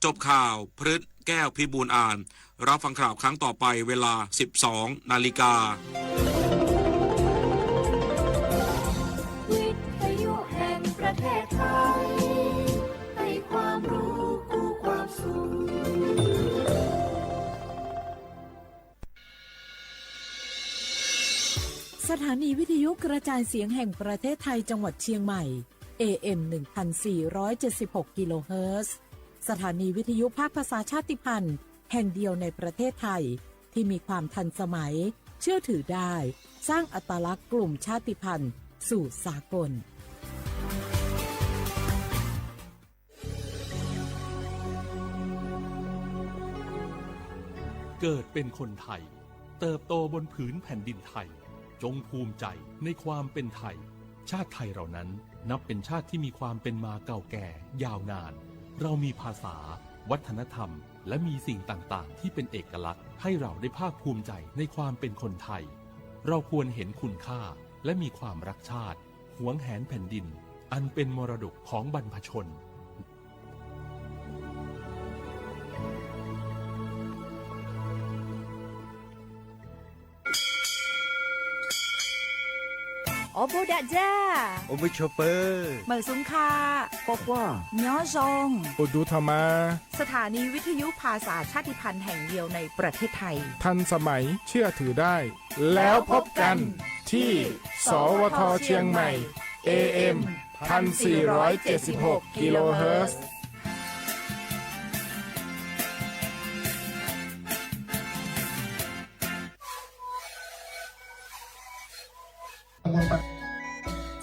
จบข่าว พฤษ แก้วพิบูลย์อ่าน รับฟังข่าวครั้งต่อไปเวลา สิบสองนาฬิกา วิทยุแห่งประเทศไทย ให้ความรู้คู่ความสุข สถานีวิทยุกระจายเสียงแห่งประเทศไทยจังหวัดเชียงใหม่ เอ เอ็ม หนึ่งพันสี่ร้อยเจ็ดสิบหก กิโลเฮิรตซ์ สถานีวิทยุภาคภาษาชาติพันธุ์แห่งเดียวในประเทศไทย ที่มีความทันสมัย เชื่อถือได้ สร้างอัตลักษณ์กลุ่มชาติพันธุ์สู่สากล เกิดเป็นคนไทย เติบโตบนผืนแผ่นดินไทย จงภูมิใจในความเป็นไทย ชาติไทยเรานั้นนับเป็นชาติที่มีความเป็นมาเก่าแก่ยาวนาน เรามีภาษา วัฒนธรรม และมีสิ่งต่างๆ ที่เป็นเอกลักษณ์ ให้เราได้ภาคภูมิใจในความเป็นคนไทย เราควรเห็นคุณค่า และมีความรักชาติ หวงแหนแผ่นดิน อันเป็นมรดกของบรรพชน Awˬ bon daꞈ jaˇ. Awˬ bon chaw peuˬ. Meunˍ suhˍ hk'a. K'awꞈ k'oˆ. Nyi awˬ zon. Awˬ duˬ htaꞈ ma. สถานีวิทยุภาษาชาติพันธุ์แห่งเดียวในประเทศไทย ทันสมัย เชื่อถือได้ แล้วพบกันที่ สวท เชียงใหม่ เอ เอ็ม พันสี่ร้อยเจ็ดสิบหก กิโลเฮิรตซ์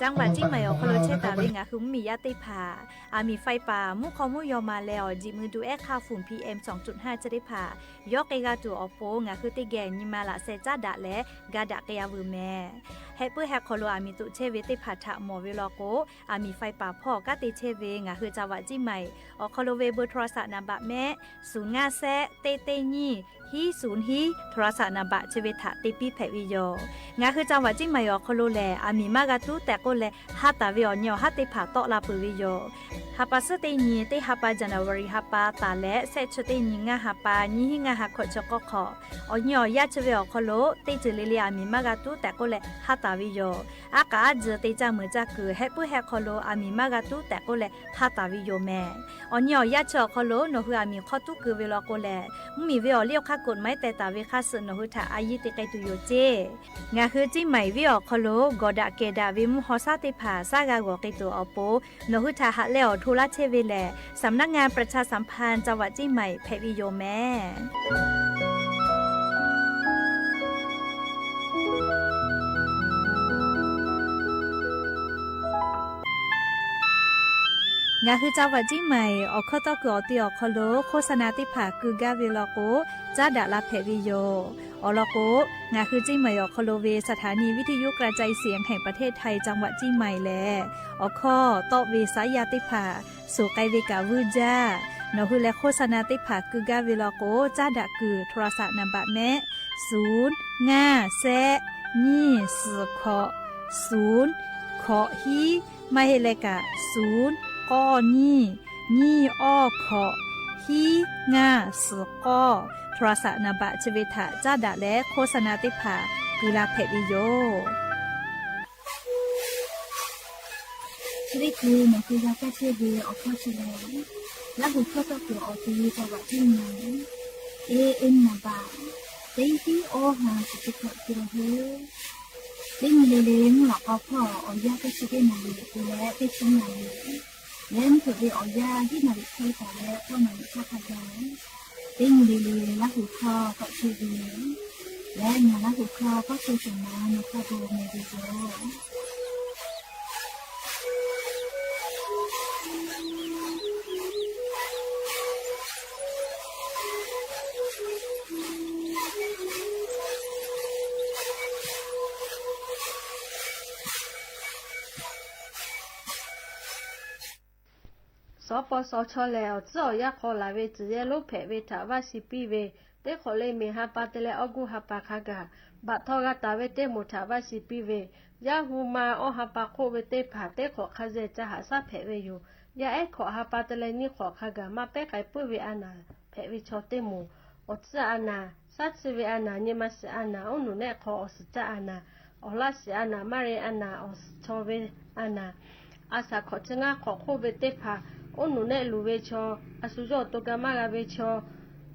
จังหวัดเชียงใหม่ awˬ hk'aw lo chehˇ taˍ ve ngaˬ hui mvuhˇmiˬ yaˇ teˇ hpaˍ, aˬ miˍ faiˇ paˍ mvuhˇ hk'aw mvuhˇ yaw ma leh awˬ jiˬ mui du ehˉ hk'aˇ fuˍ PM สองจุดห้า chi teˇ hpaˍ yawˇ k'ai g'a tuˬ awˬ pon, ngaˬ hui teˇ geh nyi ma laꞈ sheh caˉ daꞈ leh ga daꞈ k'ai a veuˬ meh. Heh puiˉ heh hk'aw lo aˬ miˍ toꞈ chehˇ ve teˇ hpaˍ htaꞈ mawˬ ve law k'o, aˬ miˍ faiˇ paˍ hpawˇ kanˉ te chehˇ ve ngaˬ hui จังหวัดเชียงใหม่ awˬ hk'aw lo ve เบอร์โทรศัพท์ naˍ baꞈ mehˆ suhˍ ngaˇ shehˆ teˇ teˇ nyiˇ hiˉ suhˍ hiˉ โทรศัพท์ naˍ baꞈ chi ve htaꞈ te piˇ hpehꞈ ve yoˬ. Ngaˬ hui จังหวัดเชียงใหม่ awˬ hk'aw lo lehˬ, aˬ miˍ maˇ g'a tuˉ tehꞈ k'oˆ leh, ha taˍ ve awˬ nyi awˬ haˉ teˇ hpaˍ tawˆ la peuˬ ve yoˬ. Ha pa suhˉ teˇ nyi teˇ ha pa, January ha pa taˍ leh, shehˆ chi teˇ nyi ngaˇ ha pa, nyiˇ hiˉ ngaˇ ha hkawꞈ chi k'awˇ hk'awꞈ, awˬ nyi awˬ yaˇ chi ve awˬ hk'aw lo teˇ ceuˬ le le aˬ miˍ maˇ g'a tuˉ tehꞈ k'oˆ leh ha taˍ ve yoˬ. Aˉ k'aꞈ aˉ tzuhˬ te caˇ meuˍ caˇ kuiˬ heh puiˉ heh hk'aw lo aˬ miˍ maˇ g'a tuˉ tehꞈ k'oˆ leh ha taˍ ve yoˬ meh. Awˬ nyi awˬ yaˇ chi awˬ hk'aw lo nawˬ hui aˬ miˍ hk'aw tuˉ keu ve law k'o lehˬ, mvuhˇmiˬ ve awˬ liˇ awˬ hk'aˇ กฎหมาย teh taˍ ve hk'aˇ suh nawˬ hui htaꞈ a yiˇ te k'ai tuˬ yoˬ ceˇ. Ngaˬ hui Ciˉ maiˍ venˇ awˬ hk'aw lo gawˬ daꞈ kehˬ daꞈ ve mvuhˇ haw shaˉ teˇ hpaˍ shaˉ g'a g'awˬ k'ai tuˬ awˬ pon, nawˬ hui htaꞈ haꞈ leh awˬ hto laˇ chehˇ ve lehˬ, สำนักงานประชาสัมพันธ์จังหวัดเชียงใหม่ hpehꞈ ve yoˬ meh. Ngaˬ hui จังหวัดเชียงใหม่ awˬ hkawˇ tawˇ kuiˬ awˬ te awˬ hk'aw lo โฆษณา teˇ hpaˍ keu gaˇ ve law k'o, caˉ daꞈ la hpehꞈ ve yoˬ. Awˬ lawn k'o, ngaˬ hui Ciˉ maiˍ awˬ hk'aw lo ve สถานีวิทยุกระจายเสียงแห่งประเทศไทย จังหวัดเชียงใหม่ lehˬ, awˬ hkawˇ tawˆ ve saˉ yaˇ teˇ hpaˍ suhˍ k'ai ve kaꞈ vuiˇ jaˇ. Nawˬ hui leh โฆษณา teˇ hpaˍ keu gaˇ ve law k'o, caˉ daꞈ kuiˬ โทรศัพท์ naˍ baꞈ mehˆ suhˍ ngaˇ shehˆ nyiˇ suhˍ hkawꞈ suhˍ hkawꞈ hiˉ, maˇ heˆ leh kaꞈ suhˍ k'awˇ nyiˇ nyiˇ awˇ hkawꞈ hiˉ ngaˇ suhˍ k'awˇ โทรศัพท์ naˍ baꞈ chi ve htaꞈ caˉ daꞈ leh โฆษณา teˇ hpaˍ keu la hpehꞈ ve yoˬ. Chi teˇ hkui nawˬ hui g'a kaˇ chehˇ ve awˬ hkawˇ chi lehˬ, Laˇ huˍ hkawˇ tawˇ kuiˬ awˬ te จังหวัดเชียงใหม่ A M နာဘၣ် teˇ hiˉ awˇ ha suhˍ chi hkawꞈ te la ve. Teˇ nyi le le mvuhˇ lawꞈ k'aw hpawˇ awˬ yanˇ teˇ chi teˇ naˍ riˍ te leh teˇ chi naˍ riˍ, leh mvuhˇ hpeuꞈ ve awˬ yanˇ hiˉ naˍ riˍ hk'e taˍ leh k'awˇ naˍ riˍ hk'aˇ hk'a gaˬ, teˇ nyi le le Laˇ huˍ hkawˇ tawˆ chehˇ ve leh, ngaˬ Laˇ huˍ hkawˇ k'awˇ chehˇ shawˍ ma nawˬ hk'a gaˬ meh ve yoˬ. Suhˍ paw suhˍ chaw lehˬ, awˬ tcuhˉ awˬ yanˇ hk'aw laˬ ve tcuhˬ yehˇ lonˉ hpehꞈ ve htaꞈ vaˇ shiˍ piˇ ve, teˇ hk'awꞈ le miˬ ha pa te leh awˇ guˇ ha pa hk'a gaˬ, baꞈ htaw g'a taˍ ve teˇ moˍ htaꞈ vaˇ shiˍ piˇ ve, yaˇ hu ma awˇ ha pa hk'oˆ ve teˇ hpaˍ teˇ hk'awꞈ hk'a zehˬ ca haꞈ shaˉ hpehꞈ ve yoˬ. Yaˇ ehˉ hkawꞈ ha pa te leh nyiˇ hk'awꞈ hk'a gaˬ maˇ pehˉ k'ai puiˉ ve a naˍ hpehꞈ ve chaw teˇ moˍ, awˬ tcuhˇ a naˍ, shaˉ tcuhˇ ve a naˍ, nyi ma shiˍ a naˍ, oˉ nuˬ nehˆ hk'aw awˬ suhˍ caˆ a naˍ, awˬ laˇ shiˍ a naˍ, maˇ re a naˍ, awˬ suhˍ chaw ve a naˍ, a shaˍ hkawꞈ chi ngaˇ hk'awꞈ hk'oˆ ve teˇ hpaˍ, oˉ nuˬ nehˆ luˬ ve chaw, a shu yawˇ awˬ to ga maˇ g'a ve chaw,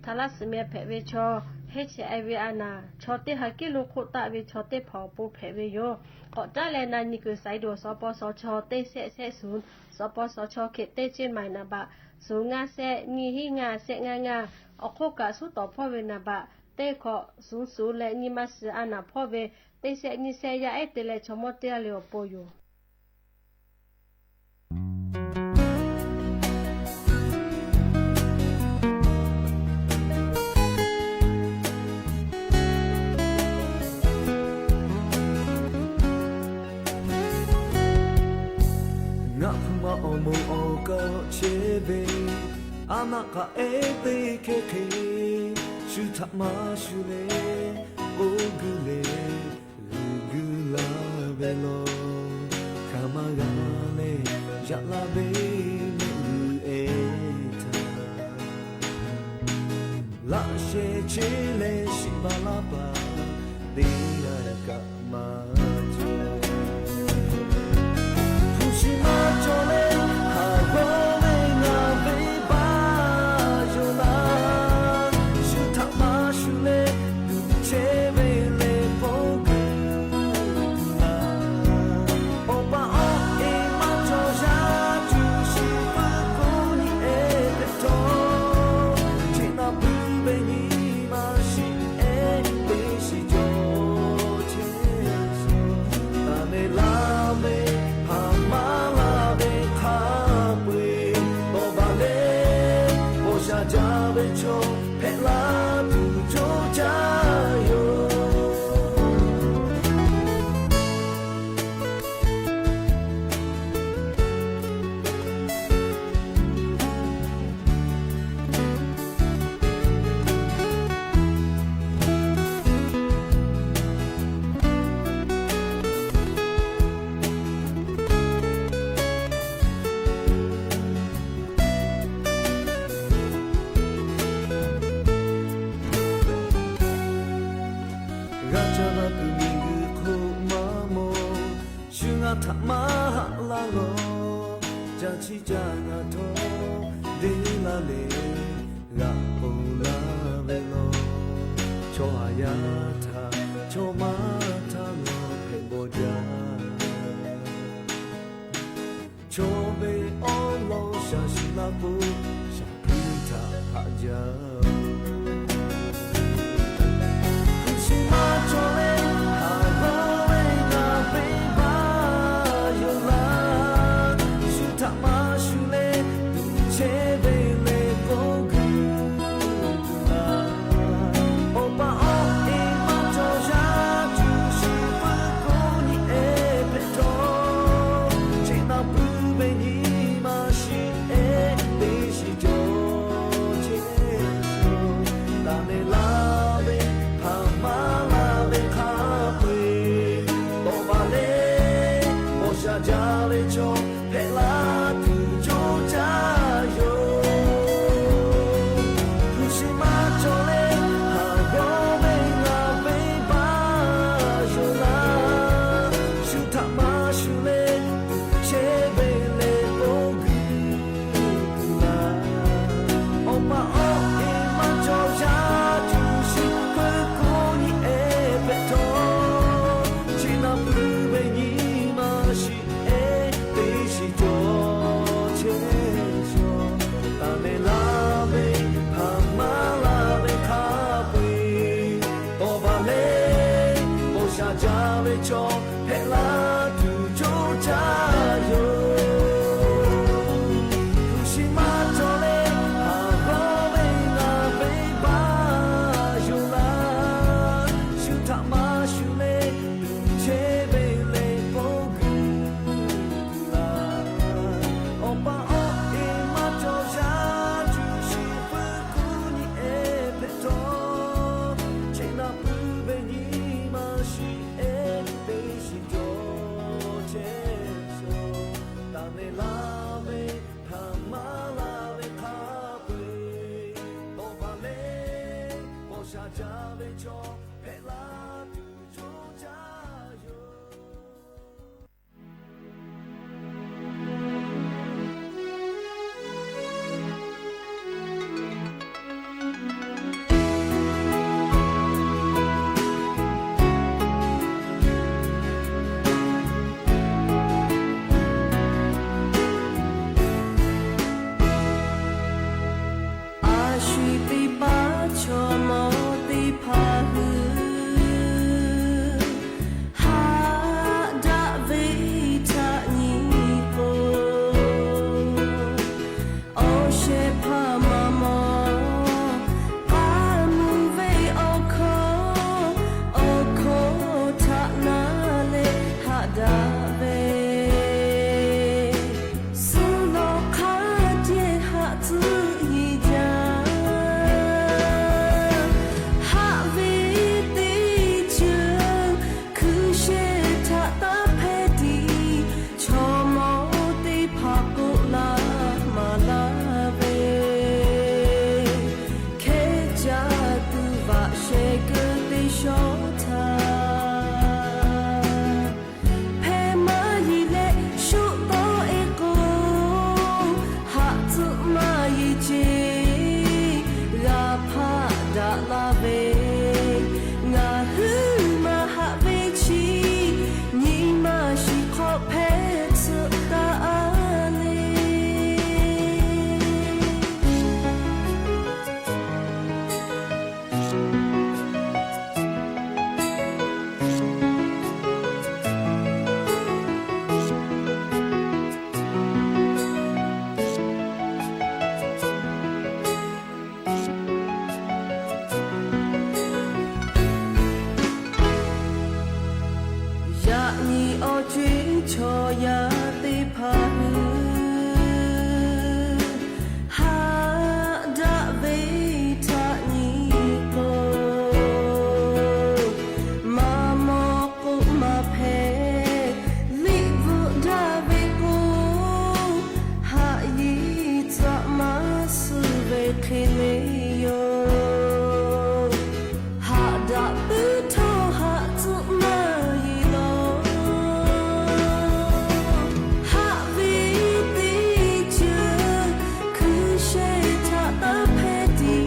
htaꞈ laˇ suhˍ meh hpehꞈ ve chaw, heˇ chehˇ e ve a naˍ, chaw teˇ ha kiˉ lo hk'oˆ taˆ ve chaw teˇ hpaˍ awˬ pon hpehꞈ ve yoˬ. K'awꞈ caˉ leh na nyi kuiˬ saiˍ doˬ suhˍ paw suhˍ chaw teˇ shehˆ shehˆ suhˍ, suhˍ paw suhˍ chaw hkeh teˇ ceˇ maiˍ naˍ baꞈ suhˍ ngaˇ shehˆ nyiˇ hiˉ ngaˇ shehˆ ngaˇ ngaˇ, awˬ hk'oˆ kaꞈ suhˉ tawˍ hpawˇ ve naˍ baꞈ teˇ hkawꞈ suhˍ suhˍ leh nyi ma shiˍ a naˍ hpawˇ ve teˇ shehˆ nyiˇ shehˆ yaˇ ehˉ te leh chaw mawˇ teˇ g'aˇ le awˬ pon yoˬ. Ngaˬ hpu ma awˬ moˍ awˬ kaˬ chehˇ ve, a naˆ k'aꞈ ehˉ teˇ hkehˇ hk'e, shu htaꞈ maˇ shu leh, k'oˆ guiˇ leh, g'uiˬ guiˇ laˇ ve law, hk'aˬ ma g'a leh, yaꞈ la ve mehˆ g'uiˬ ehˉ htaꞈ laꞈ sheh cheˇ leh shiˍ baˬ laˇ paˍ, teˇ g'aˇ kaꞈ maˇ cawˬ. Hpu shi maˇ cawˬ leh, haˍ g'awˇ ve ngaˬ venˇ baˆ yoˬ laˇ. Shu htaꞈ maˇ shu leh, tuꞈ chehˇ ve leh k'oˆ guiˇ tuˬ laˇ. Awˬ pa awˬ e maˇ cawˬ yaˇ, cuˇ shiˍ puiˉ k'oˆ nyi ehˉ hpehꞈ htawˇ, cheꞈ naˍ puiˉ ve nyi ma shiˍ ehˉ teˇ shiˍ cawˬ chehˇ suhˍ. Taˍ leh laˇ ve, haˍ maˇ laˇ ve hk'a peu-eˬ, tawˇ baˬ leh paw sha jaˇ ve chaw hpehꞈ la tuˬ coˇ caˇ yoˬ. G'a caˇ la tuˬ miˬguiˬ hk'oˆ maˇ mawˬ, shu ngaˬ htaꞈ maˇ haꞈ laˇ lawˬ. Caˇ chiˇ caˇ ngaˬ htawˇ deˇ laˇ leh, g'aꞈ k'oˍ laˇ ve law. Chaw haˍ yaˇ htaꞈ chaw maˇ htaˇ lawˬ hpehꞈ bawˬ jaˇ. Chaw ve awˉ lawˉ shaˍ shiˍ laˇ k'o, shaˍ hkuiˉ htaꞈ haꞈ jaˇ-oˬ. Hpu shi maˇ cawˬ leh, haˍ g'awˇ ve ngaˬ venˇ baˆ yoˬ laˇ. Shu htaꞈ maˇ shu leh, tuꞈ chehˇ ve leh k'oˆ guiˇ tuˬ laˇ. Awˬ pa awˬ e maˇ cawˬ yaˇ, cuˇ shiˍ puiˉ k'oˆ nyi ehˉ hpehꞈ htawˇ, cheꞈ naˍ puiˉ ve nyi ma shiˍ ehˉ teˇ shiˍ cawˬ chehˇ suhˍ. Sha jaˇ ve chaw hpehꞈ la tuˬ yoˬ jaˇ yoˬ. A shu teˇ paˉ chaw mawˇ teˇ hpaˍ hui haꞈ daꞈ ve htaꞈ nyi k'o, awˬ shehˍ hpaˇ maˇ mawˬ k'aˇ mvuh ve awˬ hkawˇ, awˬ hkawˇ htaꞈ na leh haꞈ daꞈ ve suh lawˬ hk'a ceh haꞈ tcuhˉ yiˍ jaˇ. Haꞈ ve teˇ ceuˬ hkui sheh htaꞈ taˇ hpehˇ tiˉ, chaw mawˇ teˇ hpaˍ k'oˆ laˇ maˍ laˇ ve, hkehˉ caˇ tuˬ vaꞈ sheh keu teˇ shawˉ htaˇ, hpehˇ maˇ yeˬ leh shuˆ tawˆ e k'o, haꞈ tcuhˉ maˇ yeˬ ce g'a hpaˆ daꞈ laˇ ve, ngaˬ hui maˇ haꞈ ve chi nyi ma shiˍ hk'awꞈ hpehˇ tcuhˆ taˍ a le. Yaꞈ nyi awˬ co-e chaw yaˇ teˇ hpaˍ hui haꞈ daꞈ ve htaꞈ nyi k'o, maˇ mawˬ k'oˆ maˇ hpehꞈ, liꞈ bvuhꞈ daꞈ ve k'o, haꞈ yeˬ tcuhˉ maˇ suh ve hk'e le yoˬ. Haꞈ daꞈ puiˉ htawˇ haꞈ tcuhˉ maˇ yeˬ lawˬ. Haꞈ ve teˇ ceuˬ hkui sheh htaꞈ taˇ hpehˇ tiˉ,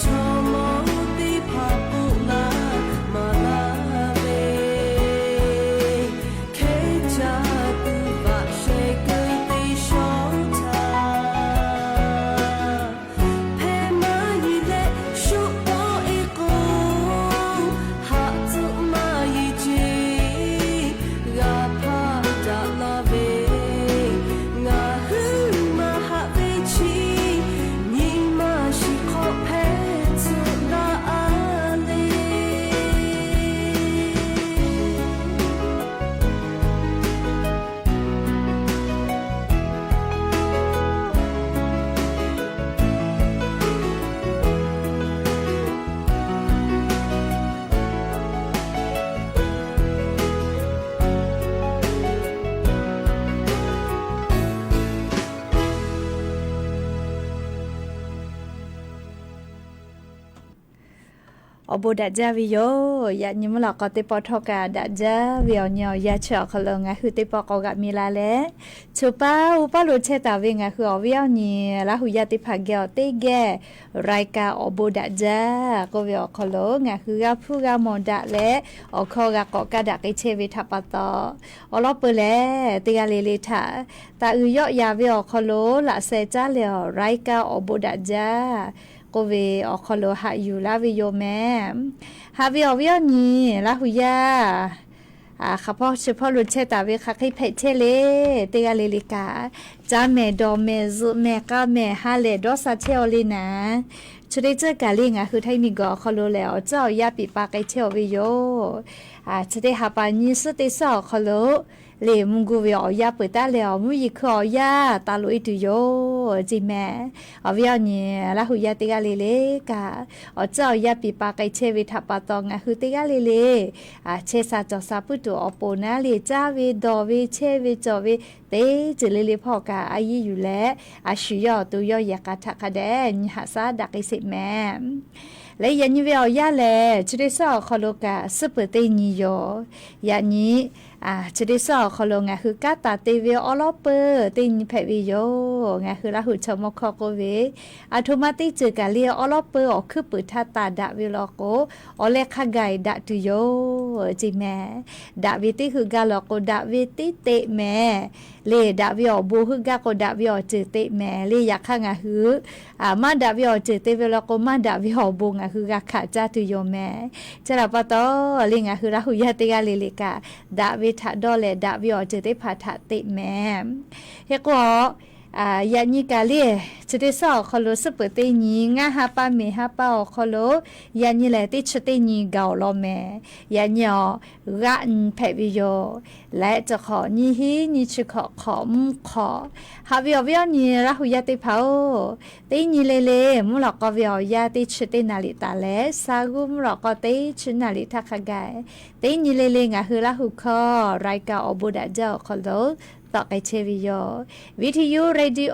chaw mawˇ teˇ hpaˍ k'oˆ laˇ maˍ laˇ ve, hkehˉ caˇ tuˬ vaꞈ sheh keu teˇ shawˉ htaˇ, hpehˇ maˇ yeˬ leh shuˆ tawˆ e k'o, haꞈ tcuhˉ maˇ yeˬ ce g'a hpaˆ daꞈ laˇ ve, ngaˬ hui maˇ haꞈ ve chi nyi ma shiˍ hk'awꞈ hpehˇ tcuhˆ daꞈ a le. Awˬ bon daꞈ jaˇ ve yoˬ. Yaꞈ nyi mvuhˇ lawꞈ k'aw teˇ pawˆ htawˇ kaꞈ daꞈ jaˇ ve awˬ nyi awˬ yanˇ chi awˬ hk'aw lo ngaˬ hui teˇ pawˆ k'awꞈ g'aꞈ mi la leh, choˬ paˇ uˉ paˇ lo chehˇ taˍ ve ngaˬ hui awˬ viˉ awˬ nyi Laˇ huˍ yaˇ teˇ hpaˍ geh awˬ teˇ geh รายการ awˬ bon daꞈ jaˇ k'oˆ ve awˬ hk'aw lo ngaˬ hui g'a hpuˇ g'a mawˬ daꞈ leh, awˬ hkawˇ g'a k'awꞈ kaˇ daꞈ k'ai chehˇ ve htaꞈ pa taw, awˬ lawn peuˬ lehˬ teˇ g'aˇ le le htaꞈ taˍ uiˍ yawˆ yan ve awˬ hk'aw lo laꞈ sheh caˉ leh awˬ รายการ awˬ bon daꞈ jaˇ k'oˆ ve awˬ hk'aw lo haꞈ yuˬ laˇ ve yoˬ mehˍ. Haꞈ ve awˬ viˉ awˬ nyi Laˇ huˍ yaˇ hk'aˬ hpawˇ chi hpawˇ lo chehˇ taˍ ve hk'aˬ hk'e hpehꞈ chehˇ le, teˇ g'aˇ le le kaꞈ, caˇ mehˍ dawˬ mehˍ zuhꞈ mehˍ k'a mehˍ ha lehˬ dawˇ sha chehˇ aw le naˍ. Chi teˇ ceuˬ kaꞈ le ngaˬ hui htaiˇ miˬ guiˬ awˬ hk'aw lo lehˬ awˬ ceuˬ awˬ yaˇ piˍ pa k'ai chehˇ aw ve yoˬ. Chi teˇ ha pa nyi suhˉ teˇ suhˉ awˬ hk'aw lo lehˬ mvuhˇ gu ve awˬ yanˇ peuˬ taˉ leh awˬ mvuhˇ yeˬ hkui awˬ yanˇ taˍ loꞈ e tuˬ yoˬ ceˇ mehˍ. Awˬ viˉ awˬ nyi Laˇ huˍ yaˇ teˇ g'aˇ le le kaꞈ, awˬ tcuhˉ awˬ yanˇ piˍ pa k'ai chehˇ ve htaꞈ pa taw ngaˬ hui teˇ g'aˇ le le chehˇ sha cawˬ sha puiˉ tuˬ awˬ pon naˉ lehˬ, caˇ ve dawˬ ve chehˇ ve cawˬ ve teˇ ceuˬ le le hpawˇ kaꞈ a yiˇ yuˬ leh, a shu yawˇ awˬ to yawˇ yehˬ k'a htaꞈ hk'a dehꞈ nyi haꞈ shaˉ daꞈ k'ai sheˍ mehˍ. Leh yaꞈ nyi ve awˬ yanˇ lehˬ, chi teˇ suhˉ awˬ hk'aw lo kaꞈ suhˉ peuˬ teˇ nyi yoˬ. Yaꞈ nyi chi teˇ suhˉ awˬ hk'aw lo ngaˬ hui kanˉ taˍ te ve awˉ lawˉ peuˬ teˇ nyi hpehꞈ ve yoˬ. Ngaˬ hui Laˇ huˍ chaw mawˇ hkawˇ k'oˆ ve, aˬ htoꞈ ma teˇ ceuˬ kaꞈ le awˉ lawˉ peuˬ awˬ hkuiˉ puiˍ htaˇ taˍ daꞈ ve law k'o, awˬ leh hk'a gaˬ daꞈ tuˬ yoˬ ceˇ mehˍ. Daꞈ ve teˇ heuˆ gaˇ law k'o, daꞈ ve teˇ teꞈ mehˍ. Lehˬ daꞈ ve awˬ bon heuˆ gaˇ k'o, daꞈ ve awˬ ceuˬ teꞈ mehˍ. Lehˬ yaꞈ hk'aˇ ngaˬ hui maˇ daꞈ ve awˬ ceuˬ te ve law k'o, maˇ daꞈ ve awˬ bon ngaˬ hui g'a hkanˍ caˇ tuˬ yoˬ mehˍ. Chi htaꞈ pa taw, lehˬ ngaˬ hui Laˇ huˍ yaˇ teˇ g'aˇ le le kaꞈ, daꞈ ve htaꞈ dawˇ leh daꞈ ve awˬ ceuˬ teˇ hpaˍ htaꞈ teꞈ mehˍ. Hk'e k'o, yaꞈ nyi kaꞈ le, chi teˇ suhˉ awˬ hk'aw lo suhˉ peuˬ teˇ nyi, ngaˇ ha pa mehˍ ha pa awˬ hk'aw lo, yaꞈ nyi lehˬ teˇ chi teˇ nyi gaˬ awˬ lawn mehˍ. Yaꞈ nyi awˬ g'aˆ nyi hpehꞈ ve yoˬ. Leh chi hk'awꞈ nyiˇ hinˉ nyiˇ chi hkawꞈ hk'awꞈ mvuhˇ hk'awꞈ, haꞈ ve awˬ viˉ awˬ nyi Laˇ huˍ yaˇ teˇ hpaˍ-oˬ, teˇ nyi le le mvuhˇ lawꞈ k'aw ve awˬ yanˇ teˇ chi teˇ naˍ riˍ taˍ leh, sha g'uˇ mvuhˇ lawꞈ k'aw teˇ chi naˍ riˍ htaˇ hk'a gaˬ, teˇ nyi le le ngaˬ hui Laˇ huˍ hkawˇ รายการ awˬ bon daꞈ jaˇ awˬ hk'aw lo tawˆ k'ai chehˇ ve yoˬ. วิทยุ radio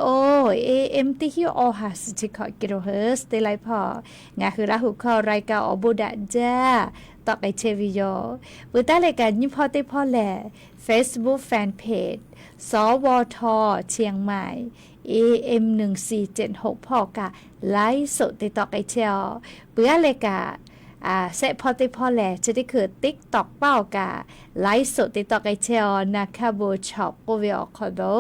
A M teˇ hinˉ awˬ ha suhˍ chi hkawꞈ กิโลเฮิรตซ์ teˇ laiˉ hpawˇ, ngaˬ hui Laˇ huˍ hkawˇ รายการ awˬ bon daꞈ jaˇ tawˆ k'ai chehˇ ve yoˬ. Peuˬ taˉ leh kaꞈ nyiˇ hpawˇ teˇ hpawˇ lehˬ, Facebook fan page สวท เชียงใหม่ A M หนึ่งสี่เจ็ดหก hpawˇ kaꞈ ไลฟ์สด te tawˆ k'ai chehˇ-oˬ. Peuˬ aˉ leh kaꞈ, shehˆ hpawˇ teˇ hpawˇ lehˬ, chi teˇ hkui TikTok paˇ awˬ kaꞈ ไลฟ์สด te tawˆ k'ai chehˇ-oˬ. Na hkaˇ bon chawˬ k'oˆ ve awˬ hk'aw lo,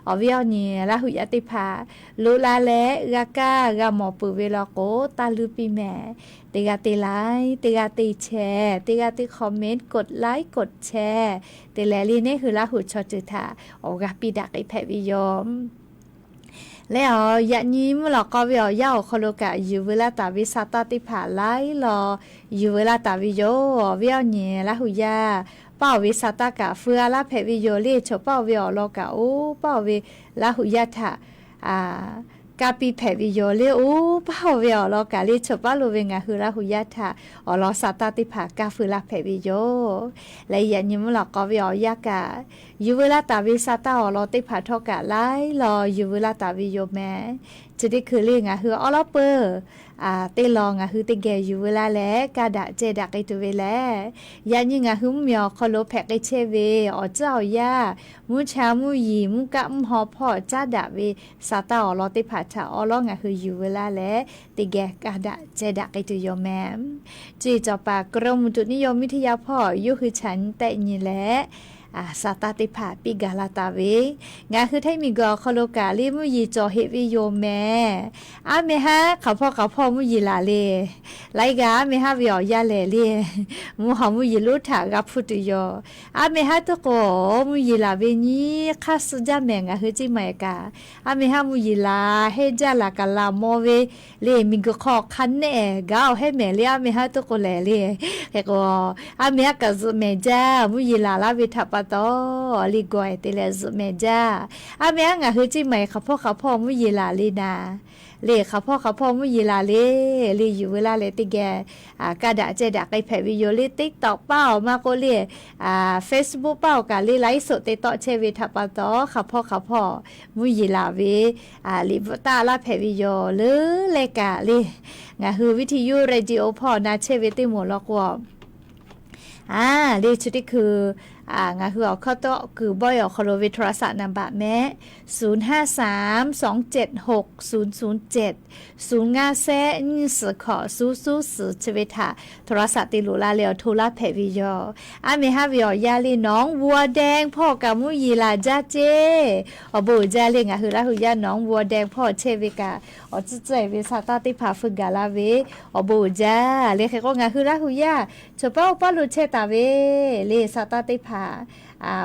awˬ viˉ awˬ nyi Laˇ huˍ yaˇ teˇ hpaˍ loꞈ la leh g'a kaˇ g'a mawˬ peuˬ ve law k'o, taˇ luˇ piˇ mehˍ. Teˇ g'aˇ te like, teˇ g'aˇ te share, teˇ g'aˇ teˇ comment, กดไลค์ กดแชร์ te leh le neˉ hui Laˇ huˍ chaw ceuˬ htaꞈ awˬ g'a piˇ daꞈ k'ai hpehꞈ ve yoˬ. Leh awˬ yaꞈ nyi mvuhˇ lawꞈ k'aw ve awˬ yanˇ awˬ hk'aw lo kaꞈ yuˬ veu laˇ taˍ ve sa taˇ teˇ hpaˍ laiˉ law yuˬ veu laˇ taˍ ve yoˬ. Awˬ viˉ awˬ nyi Laˇ huˍ yaˇ, paˇ awˬ ve sa taˇ kaꞈ feu a laˇ hpehꞈ ve yoˬ le. Chaw paˇ awˬ ve awˬ lawn kaꞈ oˇ paˇ awˬ ve Laˇ huˍ yaˇ htaꞈ kaˇ piˇ hpehꞈ ve yoˬ le. Oˇ paˇ awˬ ve awˬ lawn kaꞈ le chaw paˇ lo ve ngaˬ hui Laˇ huˍ yaˇ htaꞈ awˬ lawn sa taˇ teˇ hpaˍ kaˇ feu laˇ hpehꞈ ve yoˬ. Leh yaꞈ nyi mvuhˇ lawꞈ k'aw ve awˬ yanˇ kaꞈ yuˬ veu laˇ taˍ ve sa taˇ awˬ lawn teˇ hpaˍ htawˇ kaꞈ laiˉ law yuˬ veu laˇ taˍ ve yoˬ mehˍ. Chi teˇ hkui le ngaˬ hui awˉ lawˉ peuˬ teˇ law ngaˬ hui teˇ geh yuˬ veu laˇ leh kaˇ daꞈ ceh daꞈ k'ai tuˬ ve lehˬ, yaꞈ nyi ngaˬ hui mvuhˇmiˬ awˬ hk'aw lo hpehꞈ k'ai chehˇ ve awˬ tcuhˉ awˬ yaˇ, mvuhˇ cha mvuhˇ yiˍ mvuhˇ kaˆ mvuhˇ haw hpawˇ caˉ daꞈ ve sa taˇ awˬ lawn teˇ hpaˍ htaꞈ awˉ lawˉ ngaˬ hui yuˬ veu laˇ leh teˇ geh kaˇ daꞈ ceh daꞈ k'ai tuˬ yoˬ mehˍ. Chi cawˬ paˍ กรมอุตุนิยมวิทยา hpawˇ yawˇ hui chaꞈ nyi tehˆ nyi leh sa taˇ teˇ hpaˍ piˇ gaˬ la taˍ ve, ngaˬ hui Htaiˇ miˬguiˬ awˬ hk'aw lo kaꞈ le mvuhˇ yiˍ cawˬ heꞈ ve yoˬ mehˍ. Aˉ meh haˉ hk'aˬ hpawˇ hk'aˬ hpawˇ mvuhˇ yiˍ laˬ le. Laiˉ g'aˇ aˉ meh haˉ ve awˬ yanˇ lehˬ le, mvuhˇ haw mvuhˇ yiˍ lonˉ htaꞈ g'a hpuˇ tuˬ yoˬ. Aˉ meh haˉ tuˉ k'o, mvuhˇ yiˍ laˬ ve nyi hk'aˇ suh jaˇ mehˍ ngaˬ hui ceˇ maˬ e kaꞈ. Aˉ meh haˉ mvuhˇ yiˍ laˬ hehnˇ jaˇ laˬ kaꞈ laˬ maw ve le, miˬguiˬ hk'aw hk'a nehˆ gaˬ-oˬ hehˉ mehˍ le. Aˉ meh haˉ tuˉ k'o lehˬ le, hk'e k'o, aˉ meh haˉ kaꞈ zuhꞈ mehˍ jaˇ. Mvuhˇ yiˍ laˬ laˇ ve htaꞈ pa taw, le gawˬ e te leh zuhꞈ mehˍ jaˇ. Aˉ meh haˉ ngaˬ hui ceˇ maˬ e hk'aˬ hpawˇ hk'aˬ hpawˇ mvuhˇ yiˍ laˬ le naˍ. Le hk'aˬ hpawˇ hk'aˬ hpawˇ mvuhˇ yiˍ laˬ le, le yuˬ veu laˇ leh teˇ geh kaˇ daꞈ ceh daꞈ k'ai hpehꞈ ve yoˬ le. TikTok paˇ awˬ maˇ k'oˆ le, Facebook paˇ awˬ kaꞈ le laiˉ soꞈ te tawˆ chehˇ ve htaꞈ pa taw, hk'aˬ hpawˇ hk'aˬ hpawˇ mvuhˇ yiˍ laˬ ve liꞈ bvuhꞈ taˆ laˇ hpehꞈ ve yoˬ le. Leh kaꞈ le ngaˬ hui วิทยุ radio hpawˇ na chehˇ ve teˇ moˍ law k'o, a, le chi teˇ hkui ngaˬ hui awˬ hkawˇ tawˆ kuiˬ bawehˇ awˬ hk'aw lo ve โทรศัพท์ naˍ baꞈ mehˆ, ศูนย์ห้าสามสองเจ็ดหกศูนย์ศูนย์เจ็ด ศูนย์ห้าแซะ nyiˇ suhˍ hkawꞈ suˉ suˉ suhˍ chi ve htaꞈ โทรศัพท์ te loꞈ la leh awˬ hto laˇ hpehꞈ ve yoˬ. Aˉ meh haˉ ve awˬ yanˇ le หนองบัวแดง hpawˇ kaꞈ mvuhˇ yiˍ laˬ jaˇ ceˇ. Awˬ bon uiˍ jaˇ le ngaˬ hui Laˇ huˍ yaˇ หนองบัวแดง hpawˇ chehˇ ve kaꞈ, awˬ tcuhˉ tcuhˉ e ve sa taˇ teˇ hpaˍ feu gaˬ la ve, awˬ bon uiˍ jaˇ le. Hk'e k'o ngaˬ hui Laˇ huˍ yaˇ chaw paˉ oˇ paˉ lo chehˇ taˍ ve le sa taˇ teˇ hpaˍ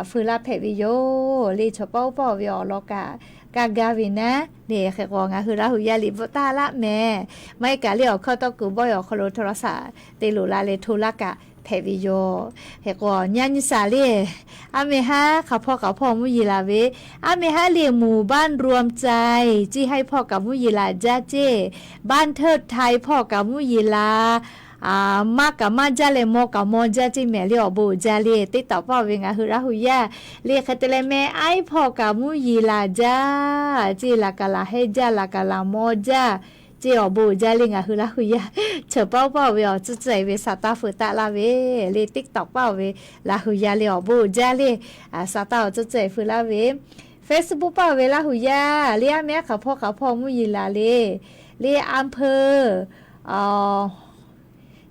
feu laˇ hpehꞈ ve yoˬ le. Chaw paˉ oˇ paˉ ve awˬ lawn kaꞈ kaˇ gaˇ ve naˉ le. Hk'e k'o ngaˬ hui Laˇ huˍ yaˇ liꞈ bvuhꞈ taˆ laˇ mehˍ. Maˇ heˆ kaꞈ le awˬ hkawˇ tawˆ kuiˬ bawehˇ awˬ hk'aw lo โทรศัพท์ te loꞈ la leh hto laˇ kaꞈ hpehꞈ ve yoˬ. Hk'e k'o, nyi nyi shaˍ le, aˉ meh haˉ hk'aˬ hpawˇ k'aꞈ hpawˇ mvuhˇ yeˬ laˬ ve, aˉ meh haˉ le หมู่บ้านรวมใจ ceˇ haiˉ hpawˇ kaꞈ mvuhˇ yeˬ laˬ jaˇ ceˇ, บ้านเทิดไทย hpawˇ kaꞈ mvuhˇ yeˬ laˬ, maˇ kaꞈ maˇ jaˇ leh maw kaꞈ maw jaˇ ceˇ mehˍ le awˬ bon uiˍ jaˇ le. Teˇ taꞈ paˆ ve ngaˬ hui Laˇ hu yaˇ le hk'e te leh meh aiˉ hpawˇ kaꞈ mvuhˇ yeˬ laˬ jaˇ ceˇ, laˬ kaꞈ laˬ hehˉ jaˇ, laˬ kaꞈ laˬ maw jaˇ ceˇ, awˬ bon uiˍ jaˇ le ngaˬ hui Laˇ hu yaˇ. Cheuˬ paˆ uˉ paˆ ve awˬ tcuhˉ tcuhˉ e ve saˍ taˇ feu taˆ laˇ ve le, teˇ taꞈ paˆ ve Laˇ hu yaˇ le awˬ bon uiˍ jaˇ le, saˍ taˇ awˬ tcuhˉ tcuhˉ e feu laˇ ve, Facebook paˆ ve Laˇ hu yaˇ le aˉ meh haˉ hk'aˬ hpawˇ k'aꞈ hpawˇ mvuhˇ yeˬ laˬ le, le อำเภอ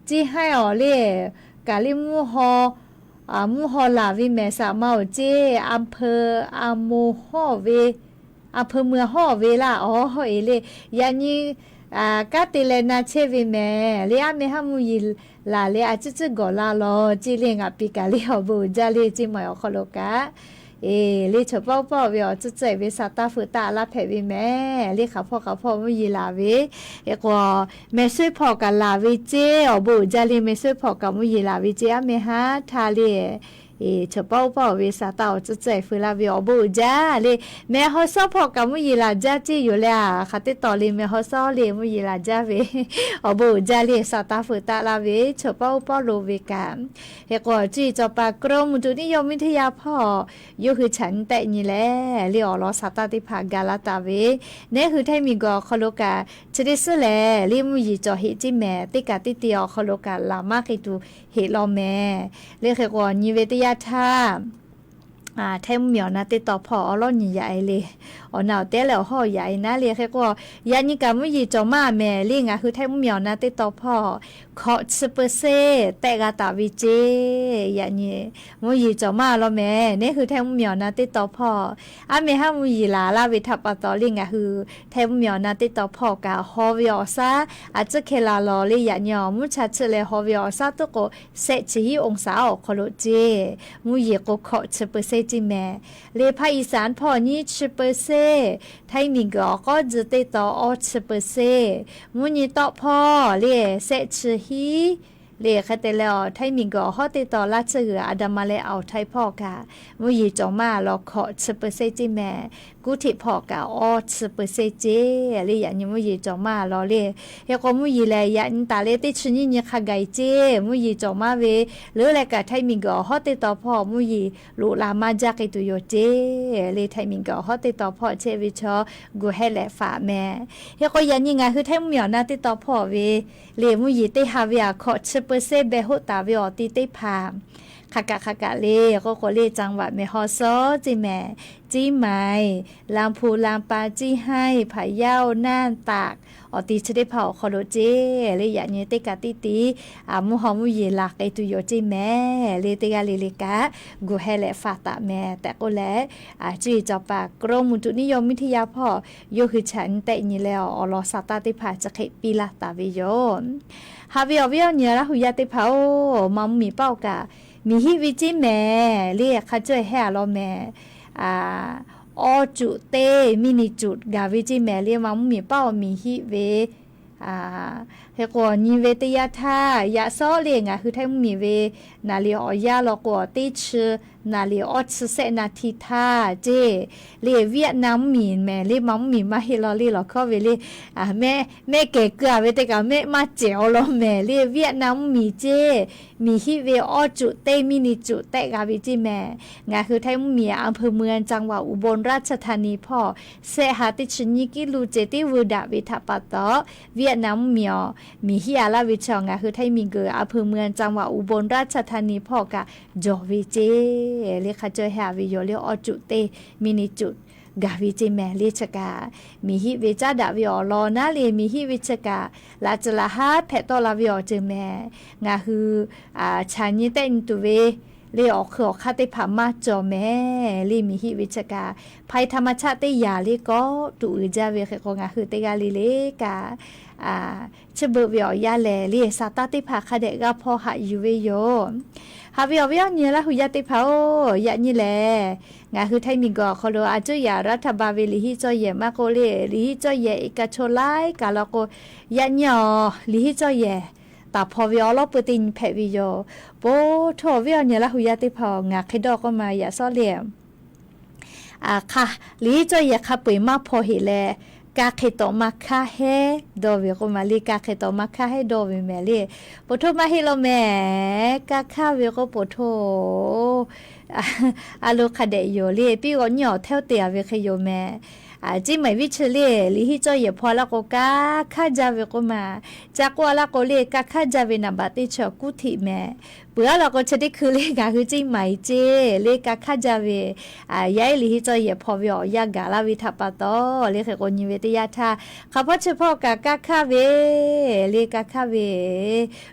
ceˇ haiˉ awˬ le, kaꞈ le mvuhˇ haw, mvuhˇ haw laˬ ve mehˍ saꞈ ma awˬ ceˇ, อำเภอ a mo hawˇ ve, อำเภอเมือง hawˇ ve laˇ awˬ hawˇ e le. Yaꞈ nyi kanˉ te leh na chehˇ ve mehˍ le aˉ meh haˉ mvuhˇ yeˬ laˬ le a ciˉ ciˉ gawˬ la lawˬ ceˇ le ngaˬ piˍ kaꞈ le awˬ bon uiˍ jaˇ le ceˇ maˬ awˬ hk'aw lo kaꞈ e le cheuˬ paˆ uˉ paˆ ve awˬ tcuhˉ tcuhˉ e ve saˍ taˇ feu taˆ laˇ hpehꞈ ve mehˍ le hk'aˬ hpawˇ k'aꞈ hpawˇ mvuhˇ yeˬ laˬ ve, hk'e k'o meh suhˉ hpawˇ kaꞈ laˬ ve ceˇ awˬ bon uiˍ jaˇ le meh suhˉ hpawˇ kaꞈ mvuhˇ yeˬ laˬ ve ceˇ aˉ meh haˉ htaˇ le cheuˬ paˆ uˉ paˆ ve saˍ taˇ awˬ tcuhˉ tcuhˉ e feu laˇ ve awˬ bon uiˍ jaˇ le. Meh haw sawˉ hpawˇ kaꞈ mvuhˇ yeˬ laˬ jaˇ ceˇ yoˬ le a, hk'aˬ teˇ tawˍ le meh haw sawˉ le mvuhˇ yeˬ laˬ jaˇ ve awˬ bon uiˍ jaˇ le saˍ taˇ feu taˆ laˇ ve cheuˬ paˆ uˉ paˆ lo ve kaꞈ, hk'e k'o cuˇ yiˍ cawˬ paˍ กรมอุตุนิยมวิทยา hpawˇ yawˇ hui chaꞈ nyi tehˆ nyi leh le awˬ lawn saˍ taˇ teˇ hpaˍ ga laˇ taˍ ve, neˉ hui Htaiˇ miˬguiˬ awˬ hk'aw lo kaꞈ chi teˇ suhˉ lehˬ le mvuhˇ yeˬ cawˬ heꞈ ceˇ mehˍ, teˇ kaꞈ teˇ te awˬ hk'aw lo kaꞈ laˬ maˇ k'ai tuˬ heꞈ law mehˍ le. Hk'e k'o nyi ve teˇ yanˇ htaˇ Htaiˇ mvuhˇmiˬ awˬ na teˇ taw hpawˇ awˉ lawˉ nyi yaꞈ e le, awˬ na awˬ tehˉ leh awˬ hawˉ yaꞈ e naˉ le. Hk'e k'o yaꞈ nyi kaꞈ mvuhˇ yeˬ cawˬ maˇ mehˍ le ngaˬ hui Htaiˇ mvuhˇmiˬ awˬ na teˇ taw hpawˇ hkawꞈ chi เปอร์เซ็นต์ tehˆ g'a taˍ ve ceˇ. Yaꞈ nyi mvuhˇ yeˬ cawˬ maˇ law mehˍ, neˉ hui Htaiˇ mvuhˇmiˬ awˬ na teˇ taw hpawˇ aˉ meh haˉ mvuhˇ yeˬ laˬ laˇ ve htaꞈ pa taw le ngaˬ hui Htaiˇ mvuhˇmiˬ awˬ na teˇ taw hpawˇ kaꞈ haw ve awˬ shaˉ a ciˉ hkeh laˬ lawˬ le. Yaꞈ nyi awˬ mvuhˇ cha chiˆ leh haw ve awˬ shaˉ tuˉ k'o shehˆ chi hiˉ องศา awˬ hk'aw lo ceˇ, mvuhˇ yeˬ k'o hkawꞈ chi เปอร์เซ็นต์ ceˇ mehˍ le. ภาคอีสาน hpawˇ nyiˇ chi เปอร์เซ็นต์, Htaiˇ miˬguiˬ awˬ k'awˉ tcuh teˇ taw awˇ chi เปอร์เซ็นต์, mvuhˇ nyi tawˆ hpawˇ le shehˆ chi hiˉ le. Hk'e te leh awˬ Htaiˇ miˬguiˬ awˬ hawˉ teˇ taw laˇ tsuhˇ g'uiˬ อันดามัน leh อ่าวไทย hpawˇ kaꞈ mvuhˇ yeˬ cawˬ maˇ law hkawꞈ chi เปอร์เซ็นต์ ceˇ mehˍ, กรุงเทพ hpawˇ kaꞈ awˇ chi เปอร์เซ็นต์ ceˇ le. Yaꞈ nyi mvuhˇ yeˬ cawˬ maˇ law le. Hk'e k'o mvuhˇ yeˬ lehˬ yaꞈ nyi taˍ leh teˇ chi nyiˇ nyi hk'a gaˬ e ceˇ, mvuhˇ yeˬ cawˬ maˇ ve leuˉ leh kaꞈ Htaiˇ miˬguiˬ awˬ hawˉ teˇ taw hpawˇ mvuhˇ yeˬ loꞈ la maˇ jaˇ k'ai tuˬ yoˬ ceˇ le. Htaiˇ miˬguiˬ awˬ hawˉ teˇ taw hpawˇ chehˇ ve chaw gu heh leh faˍ mehˍ. Hk'e k'o yaꞈ nyi ngaˬ hui Htaiˇ mvuhˇmiˬ awˬ na teˇ taw hpawˇ ve le mvuhˇ yeˬ teˇ ha ve a hkawꞈ chi เปอร์เซ็นต์ beh hoˆ taˍ ve awˬ ti teˇ hpaˍ hk'a kaꞈ hk'a kaꞈ le k'oˆ k'o le จังหวัด meh haw sawˉ ceˇ mehˍ, เชียงใหม่, ลำพูน ลำปาง, เชียงราย, พะเยา, น่าน, ตาก awˬ ti chi teˇ hpaˍ awˬ hk'aw lo ceˇ le. Yaꞈ nyi teˇ kaꞈ teˇ ti mvuhˇ haw mvuhˇ yeˬ laˬ k'ai tuˬ yoˬ ceˇ mehˍ le. Teˇ g'aˇ le le kaꞈ gu heh leh faˍ taˍ mehˍ tehꞈ k'oˆ leh, cuˇ yiˍ cawˬ paˍ กรมอุตุนิยมวิทยา hpawˇ yawˇ hui chaꞈ nyi tehˆ nyi leh awˬ lawn saˍ taˇ teˇ hpaˍ chi hk'e piˇ laˇ taˍ ve yoˬ. Haꞈ ve awˬ viˉ awˬ nyi Laˇ hu yaˇ teˇ hpaˍ oˬ, maꞈ mvuhˇ miˬ paˆ awˬ kaꞈ miˬ hiˆ ve ceˇ mehˍ le hk'a cawˇ heh a law mehˍ. Awˇ cuꞈ teˇ มิลลิเมตร gaˬ ve ceˇ mehˍ le maꞈ mvuhˇ miˬ paˆ awˬ miˬ hiˆ ve Hk'e k'o nyi ve teˇ yanˇ htaˇ yaꞈ sawˉ le ngaˬ hui Htaiˇ mvuhˇ miˬ ve naˍ liˍ awˬ yanˇ law k'o teˇ chi naˍ liˍ awˇ chi sehˆ naˍ hti htaˇ ceˇ le Vietnam mvuhˇ miˬ mehˍ le maꞈ mvuhˇ miˬ maˇ heˆ law le lawˬ hkawˇ ve le mehˆ kehˬ keu a ve teˇ kaꞈ mehˆ maˇ cehˬ awˬ lawn mehˍ le Vietnam mvuhˇ miˬ ceˇ miˬ hiˆ ve awˇ cuꞈ teˇ มิลลิเมตร tehˆ g'a ve ceˇ mehˍ. Ngaˬ hui Htaiˇ mvuhˇ miˬ อำเภอเมือง จังหวัดอุบลราชธานี hpawˇ sehˆ ha teˇ chi nyiˇ กิโล ceh tiˉ vuiˇ daꞈ ve htaꞈ pa taw, Vietnam mvuhˇ miˬ awˬ miˬ hiˆ a laˇ ve chaw ngaˬ hui Htaiˇ miˬ guiˬ อำเภอเมือง จังหวัดอุบลราชธานี hpawˇ kaꞈ jawˬ ve ceˇ le hk'a cawˇ heh a ve yoˬ le awˇ cuꞈ teˇ มิลลิเมตร gaˬ ve ceˇ mehˍ le chi kaꞈ miˬ hiˆ ve caˉ daꞈ ve awˬ lawn naˉ le miˬ hiˆ ve chi kaꞈ laꞈ ceuˬ laꞈ haˉ hpehꞈ tawˆ la ve awˬ ceuˬ mehˍ. Ngaˬ hui chaꞈ nyi tehˆ nyi tuˬ ve le awˬ hk'ui awˬ hk'aˇ teˇ hpaˍ maˇ cawˬ mehˍ le miˬ hiˆ ve chi kaꞈ ภัยธรรมชาติ teˇ yanˇ le kawˆ tuꞈ uiˍ jaˇ ve hk'e k'o ngaˬ hui teˇ g'aˇ le le kaꞈ chi beuꞈ ve awˬ yanˇ lehˬ le saˍ taˇ teˇ hpaˍ hk'a dehꞈ g'a hpaw haꞈ yuˬ ve yoˬ. Haꞈ ve awˬ viˉ awˬ nyi Laˇ hu yaˇ teˇ hpaˍ oˬ, yaꞈ nyi lehˬ ngaˬ hui Htaiˇ miˬ guiˬ awˬ hk'aw lo a cuˇ yaꞈ รัฐบาล ve liꞈ hiˆ cawˇ yehˬ maˇ k'oˆ le liꞈ hiˆ cawˇ yehˬ เอกชน laiˉ kaꞈ law k'o, yaꞈ nyi awˬ liꞈ hiˆ cawˇ yehˬ taˍ hpaw ve awˬ lawˉ peu teˇ nyi hpehꞈ ve yoˬ. Po hto awˬ viˉ awˬ nyi Laˇ hu yaˇ teˇ hpaˍ-oˬ, ngaˬ hk'e dawˇ k'oˆ ma yaꞈ sawˉ le, a, hk'a, liꞈ hiˆ cawˇ yehˬ hk'a peu-eˬ maˇ hpaw heꞈ leh, ka hk'e tawꞈ ma hkaˇ heˉ dawˇ ve k'oˆ ma le, ka hk'e tawꞈ ma hkaˇ heˉ dawˇ ve mehˍ le. Po hto maˇ heˆ law mehˍ, ka hkaˇ ve k'oˆ po hto a lo hk'a dehꞈ yoˬ le, piˇ g'awꞈ nyiˇ awˬ hteˇ te-a ve hk'e yoˬ mehˍ. Ceˇ maˬ viˉ chi le, liꞈ hiˆ cawˇ yehˬ hpaw laˇ k'o, ka hkaˇ jaˇ ve k'oˆ ma. Ca k'oˆ a laˇ k'o le, ka hkaˇ jaˇ ve naˍ baꞈ teˇ chi awˬ kuˉ htiꞈ mehˍ. Peuˬ a law k'o, chi teˇ hkui le ngaˬ hui ceˇ maˬ-e ceˇ le, ka hk'aˇ jaˇ ve, yaˇ eˉ liꞈ hiˆ cawˇ yehˬ hpaw ve awˬ yanˇ gaˬ laˇ ve htaꞈ pa taw, le hk'e k'o nyi ve teˇ yanˇ htaˇ, hk'aˬ hpawˇ chi hpawˇ kaꞈ ka hk'aˇ ve, le ka hk'aˇ ve,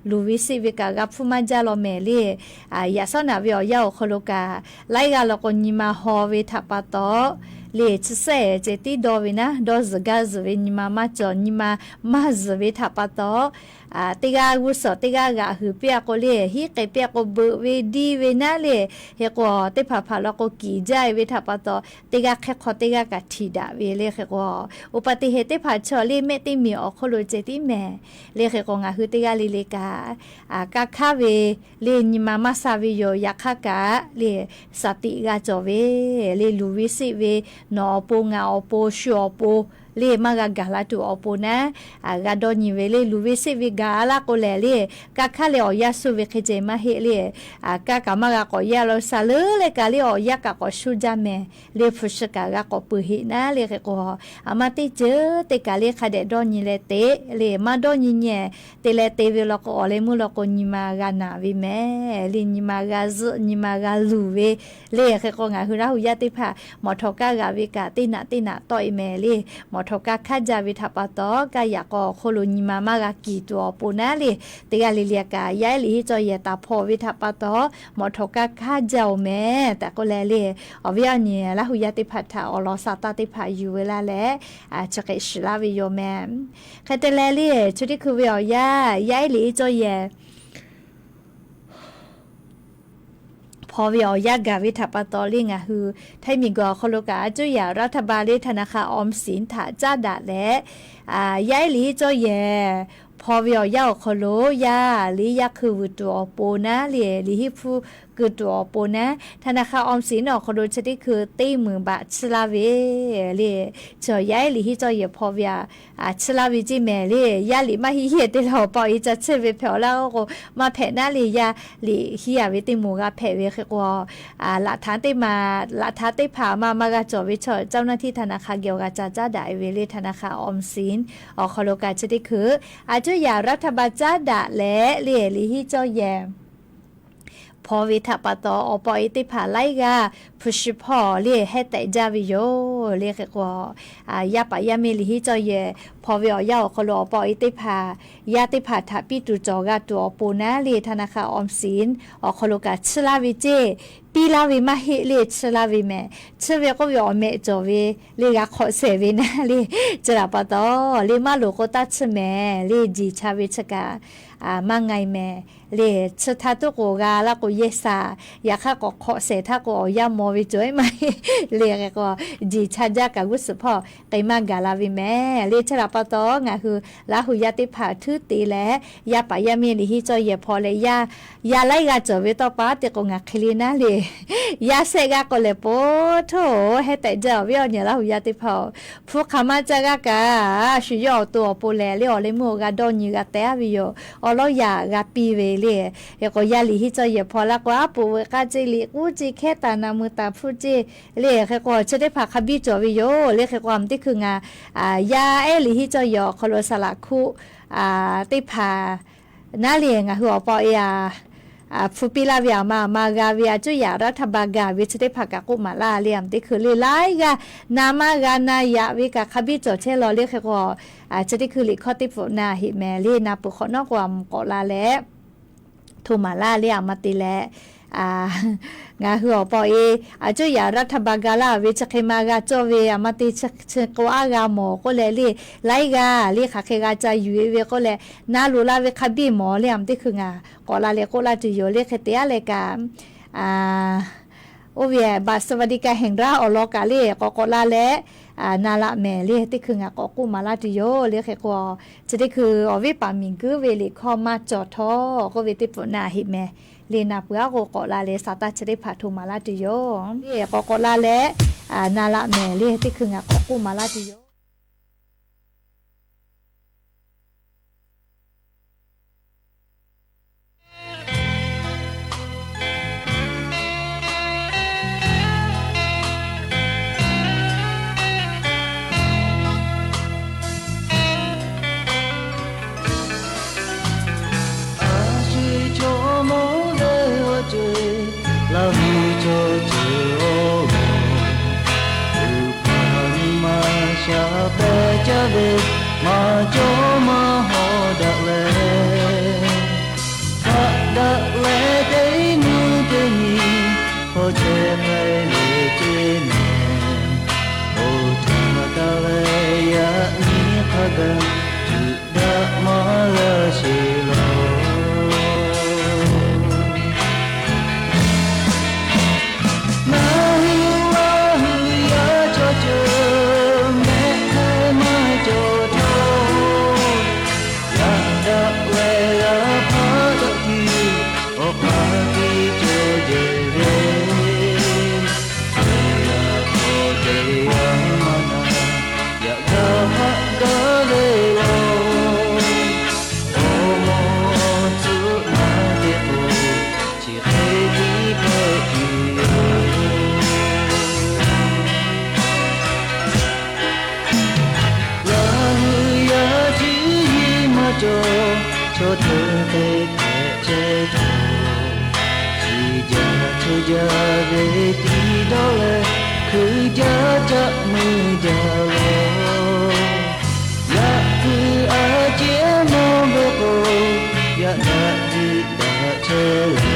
luˬ ve seˆ ve kaꞈ g'a hpfuhˇ maˇ jaˇ law mehˍ le. Yaꞈ sawˉ naꞈ ve awˬ yanˇ awˬ hk'aw lo kaꞈ, laiˉ g'aˇ law k'o nyi ma haw ve htaꞈ pa taw, le chi sehˉ ceh tiˉ dawˇ ve naˉ, dawˇ zuhˬ gaˇ zuhˬ ve nyi ma maˇ cawˬ, nyi ma maˇ zuhˬ ve htaꞈ pa taw, teˇ g'aˇ g'uˇ suhˍ teˇ g'aˇ g'aꞈ huiˍ piˇ-a k'o le, hiˉ k'ai piˇ-a k'o beuꞈ ve diˇ ve naˉ le, hk'e k'o teˇ hpaˍ hpaˍ law k'o kiˍ jaˇ-e ve htaꞈ pa taw, teˇ g'aˇ hk'e hk'aw teˇ g'aˇ kaꞈ htiꞈ daꞈ ve le hk'e k'o, oˇ pa teˇ heˆ teˇ hpaˍ chaw le mehˆ teˇ miˬ awˬ hk'oˆ lo ceh tiˉ mehˍ. Le hk'e k'o ngaˬ hui teˇ g'aˇ le le kaꞈ, ka hkaˇ ve le nyi ma maˇ sa ve yoˬ. Yaꞈ hk'aˇ kaꞈ le, saˍ tiꞈ g'a cawˬ ve, le luˬ ve seˆ ve, nawˬ awˬ pon ngaˬ awˬ pon shu awˬ pon, le maˇ g'a gaˬ la tuˬ awˬ pon naˉ, g'a dawˇ nyi ve le. Luˬ ve seˆ ve gaˬ laˇ k'o lehˬ le, ka hkaˇ leh awˬ yanˇ suh ve hk'e ceh maˇ heˆ le. Ka kaꞈ maˇ g'a k'awꞈ yaˇ la sa leuˉ leh kaꞈ le awˬ yanˇ kaꞈ k'awꞈ shuˉ jaˇ mehˍ. Le hpu shi kaꞈ g'a k'awꞈ peuˬ heˆ naˉ le hk'e k'o, a ma teˇ ceuˬ teˇ kaˬ le hk'a dehꞈ dawˇ nyi leh te le, maˇ dawˇ nyi nyi te leh te ve law k'o, awˬ leh meuˇ law k'o nyi ma g'a naˬ ve mehˍ. Le nyi ma g'a zuhˆ, nyi ma g'a luˬ ve le hk'e k'o, ngaˬ hui Laˇ hu yaˇ teˇ hpaˍ mawˬ htawꞈ kaˇ g'aꞈ ve kaꞈ teˇ naꞈ teˇ naꞈ tawˆ-e mehˍ le. Mawˬ htawꞈ ka hkaˇ jaˇ ve htaꞈ pa taw, kaˇ yaꞈ k'aw awˬ hk'oˆ lo nyi ma maˇ g'a kiˍ tuˬ awˬ pon naˉ le, teˇ g'aˇ le le kaꞈ yaˇ eˉ liꞈ hiˆ cawˇ yehˬ taˍ hpaw ve htaꞈ pa taw, mawˬ htawꞈ ka hkaˇ jaˇ-oˬ mehˍ tehꞈ k'oˆ leh le, awˬ viˉ awˬ nyi Laˇ hu yaˇ teˇ hpaˍ htaꞈ awˬ lawn sa taˇ teˇ hpaˍ yuˬ ve laˇ leh, chi hk'e shiˍ laˇ ve yoˬ mehˍ. Hk'e te leh le, chi teˇ hkui ve awˬ yanˇ, yaˇ eˉ liꞈ hiˆ cawˇ yehˬ hpaw ve awˬ yanˇ gaˬ ve htaꞈ pa taw le, ngaˬ hui htaiˇ miˬ guiˬ awˬ hk'aw lo kaꞈ a cuˇ yaꞈ รัฐบาล le ธนาคารออมสิน htaꞈ caˉ daꞈ leh, yaˇ eˉ liꞈ hiˆ cawˇ yehˬ hpaw ve awˬ yanˇ awˬ hk'aw lo yaˇ liꞈ yaˇ hkui vuiˬ tuˬ awˬ pon naˉ le, liꞈ hiˆ hpfuhˇ keu tuˬ awˬ pon naˉ, ธนาคารออมสิน awˬ hk'aw lo chi teˇ hkui teˇ meunˍ baꞈ chiˇ laˇ ve le. Chi yaˇ eˉ liꞈ hiˆ cawˇ yehˬ hpaw ve a, chiˇ laˇ ve ceˇ mehˍ le. Yaˇ liꞈ maˇ hiˆ hiˆ te leh awˬ pa awˬ e ca chiˇ ve hpehꞈ awˬ laˇ k'o, maˇ hpehꞈ naˉ le, yaˇ liꞈ hiˆ-a ve teˇ moˍ g'a hpehꞈ ve hk'e k'o, laꞈ htaꞈ teˇ maˬ, laꞈ htaꞈ teˇ hpaˍ maˇ maˇ g'a cawˬ ve chaw เจ้าหน้าที่ธนาคาร geh awˬ g'a ca caˉ daꞈ ve le. ธนาคารออมสิน awˬ hk'aw lo kaꞈ chi teˇ hkui a cuˇ yaꞈ รัฐบาล caˉ daꞈ leh le, liꞈ hiˆ cawˇ yehˬ hpaw ve htaꞈ pa taw awˬ pa awˬ e teˇ hpaˍ laiˉ g'aˇ hpu shi hpawˇ le hehˉ tehꞈ jaˇ ve yoˬ le hk'e k'o, yaˇ paˍ yaˇ miˇ liꞈ hiˆ cawˇ yehˬ hpaw ve awˬ yanˇ awˬ hk'aw lo awˬ pa awˬ e teˇ hpaˍ, yaˇ teˇ hpaˍ htaꞈ piˇ tuˬ cawˬ g'a tuˬ awˬ pon naˉ le, ธนาคารออมสิน awˬ hk'aw lo kaꞈ chiˇ laˇ ve ceˇ, piˇ laˇ ve maˇ heˆ le, chiˇ laˇ ve mehˍ. Chiˇ ve k'oˆ ve awˬ mehꞈ cawˬ ve le g'a hk'awꞈ shehˍ ve naˉ le, chi htaꞈ pa taw le maˇ loˍ k'o taˇ chiˇ mehˍ le, jeˬ cha ve chi kaꞈ maˇ nga-e mehˍ le. Chi htaˇ tuˉ k'o g'a laˇ k'o yehˇ sha, yaꞈ hk'aˇ k'awꞈ hk'awꞈ shehˍ htaˇ k'o awˬ yanˇ maw ve cawˬ-e maˇ heˆ le hk'e k'o, jeˬ cha jaˇ kaꞈ g'uˇ suhˍ hpawˇ k'ai maˇ gaˬ la ve mehˍ le. Chi htaꞈ pa taw ngaˬ hui Laˇ hu yaˇ teˇ hpaˍ htuˉ te leh, yaˇ paˍ yaˇ miˇ liꞈ hiˆ cawˇ yehˬ hpaw leh yaˇ, yaˇ laiˉ g'aˇ cawˬ ve tawˇ pa te k'o ngaˬ hk'e le naˉ le, yaˇ shehˆ g'aˇ k'o lehˬ po hto hehˉ tehꞈ jaˇ awˬ viˉ awˬ nyi Laˇ hu yaˇ teˇ hpaˍ-oˬ, hpu hk'aˬ maˇ caˇ g'aˇ kaꞈ shu yawˇ awˬ to awˬ pon lehˬ le awˬ leh meuˇ awˬ g'a dawˇ nyi g'a teh-a ve yoˬ. Awˬ lawˉ yaꞈ g'a piˇ ve le. Hk'e k'o yaˇ liꞈ hiˆ cawˇ yehˬ hpaw laˇ k'o aˉ poꞈ veuꞈ k'aˇ ceˇ, liꞈ k'uˉ ceˇ, hkehˉ taˍ naˍ meuˇ taˍ hpfuhˇ ceˇ le. Hk'e k'o chi teˇ hpaˍ hk'a biˇ cawˬ ve yoˬ le. Hk'e k'o a ma teˇ hkui ngaˬ yaˇ ehˉ liꞈ hiˆ cawˇ yehˬ awˬ hk'aw lo saˍ laꞈ hkuˆ teˇ hpaˍ naˉ le ngaˬ hui awˬ pa awˬ e a hpu piˇ laˇ ve aˬ ma aˬ ma g'a ve a cuˇ yaꞈ รัฐบาล gaˬ ve chi teˇ hpaˍ kaꞈ k'oˆ maˍ laˇ le. A ma teˇ hkui le laiˉ g'aˇ na maˇ g'a na yaꞈ ve kaꞈ hk'a biˇ cawˬ chehˇ law le. Hk'e k'o chi teˇ hkui liꞈ hkawˇ teˇ pfuhꞈ na heꞈ mehˍ le. Na peuˬ hk'awꞈ nawˉ k'o a mvuhˬ k'awꞈ la leh hto maˍ laˇ le. A ma te leh ngaˬ hui awˬ pa awˬ e a cuˇ yaꞈ รัฐบาล gaˬ laˇ ve chi hk'e ma g'a cawˇ ve a ma te chi k'o aˉ g'a mawˬ k'oˆ leh le, laiˉ g'aˇ le hk'aˬ hk'e g'a ca yuˬ-e ve k'oˆ leh, na loꞈ la ve hk'a biˇ mawˬ le. A ma teˇ hkui ngaˬ k'awꞈ la leh k'oˆ laˇ tuˬ yoˬ le. Hk'e te aˉ leh kaꞈ oˇ ve บัตรสวัสดิการแห่งรัฐ awˬ lawn kaꞈ le k'awꞈ k'awꞈ la leh na laꞈ mehˍ le, teˇ hkui ngaˬ k'awꞈ k'oˆ maˍ laˇ tuˬ yoˬ le. Hk'e k'o, chi teˇ hkui awˬ viˉ paˍ miˬguiˉ ve liꞈ hkawˇ maˇ cawˬ htawˇ k'oˆ ve teˇ pfuhˍ na heꞈ mehˍ le. Na peuˬ aˉ k'o k'awꞈ la leh, sa taˇ chi teˇ hpaˍ hto maˍ laˇ tuˬ yoˬ. K'awꞈ k'awꞈ la leh, na laꞈ mehˍ le, teˇ hkui ngaˬ k'awꞈ k'oˆ maˍ laˇ tuˬ yoˬ. A shu chaw mawˇ ve awˬ ceuˬ Laˇ huˍ chaw ceuˬ-oˬ, G'uiˬ hpaˍ nyi ma shaˍ pehˇ caˇ ve, maˇ cawˇ maˇ hawˍ daꞈ leh, hk'aˆ daꞈ leh teˇ mvuhˇ teˇ nyi hk'aw chehˇ k'ai ve ceˇ mehˍ. Oˇ htaˇ taˇ leh yaꞈ nyi hk'a gaˬ tuꞈ daꞈ maˇ g'a sheˍ laˬ. Ngaˬ hui Laˇ huˍ yaˇ chaw ceuˬ mehˆ hk'e maˇ cawˬ htawˇ, yaꞈ daꞈ leh g'a hpaˆ daꞈ tuˬ awˬ hk'aˇ tiˉ cawˬ jehˬ ve, yaꞈ k'aw te yaˇ maˇ na, yaꞈ g'a hpaˆ gaˇ ve laˬ. Awˬ moˍ tcuhˆ maˇ te k'o, chi hk'e tiˉ hpehꞈ tuˬ yoˬ. Laˇ huˍ yaˇ cuˇ yiˍ maˇ cawˬ, chaw hteˇ hk'e hpehꞈ chehˇ tuˬ, chi jaˇ chaw jaˇ ve tiˉ dawˇ leh, hkui jaˇ caˆ mui jaˇ laˬ. Yaꞈ hk'aˇ a ciˉ mawˇ ve k'o, yaꞈ daꞈ diꞈ daꞈ chehˇ leh,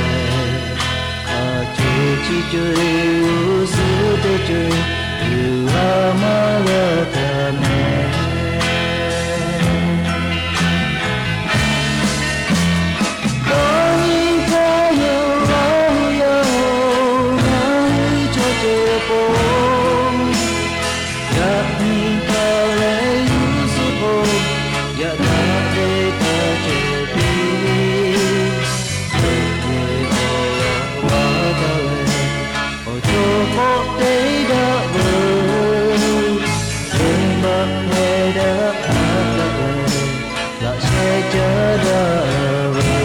a co chi co-e g'uˇ suhˍ teˇ co-e, yuˬ a maˇ g'a htaꞈ mehˍ. Dawˇ nyi htaˇ yoˬ Laˇ huˍ yaˇ-oˬ, ngaˬ hui chaw ceuˬ k'o, yaꞈ nyi htaˇ leh g'uˇ suhˍ k'o, yaꞈ daꞈ ve htaꞈ cawˬ piˇ. Ve awˬ laꞈ g'a taˇ leh, awˬ cawˬ k'awꞈ te daꞈ veuˬ. Venˇbaˆ hpehˇ daꞈ hk'a taˆ leh, laꞈ sheh caˇ daꞈ veuˬ.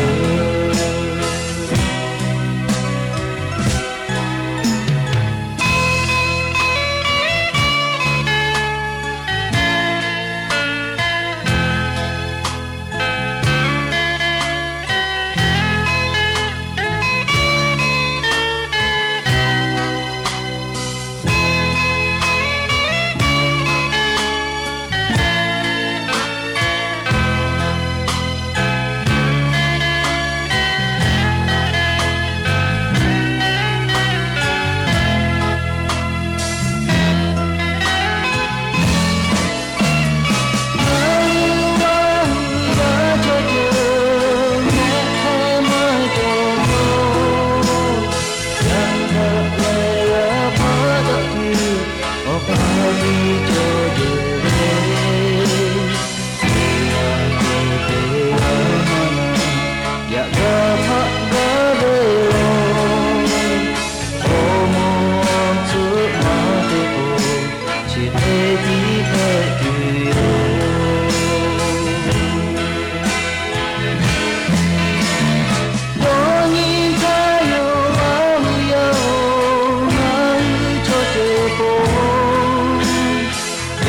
Yaꞈ g'a hpaˆ gaˇ ve laˬ. Awˬ moˍ tcuhˆ maˇ te k'o, chi hk'e tiˉ hpehꞈ tuˬ yoˬ. Dawˇ nyi htaˇ yoˬ Laˇ huˍ yaˇ-oˬ, ngaˬ hui chaw ceuˬ k'o,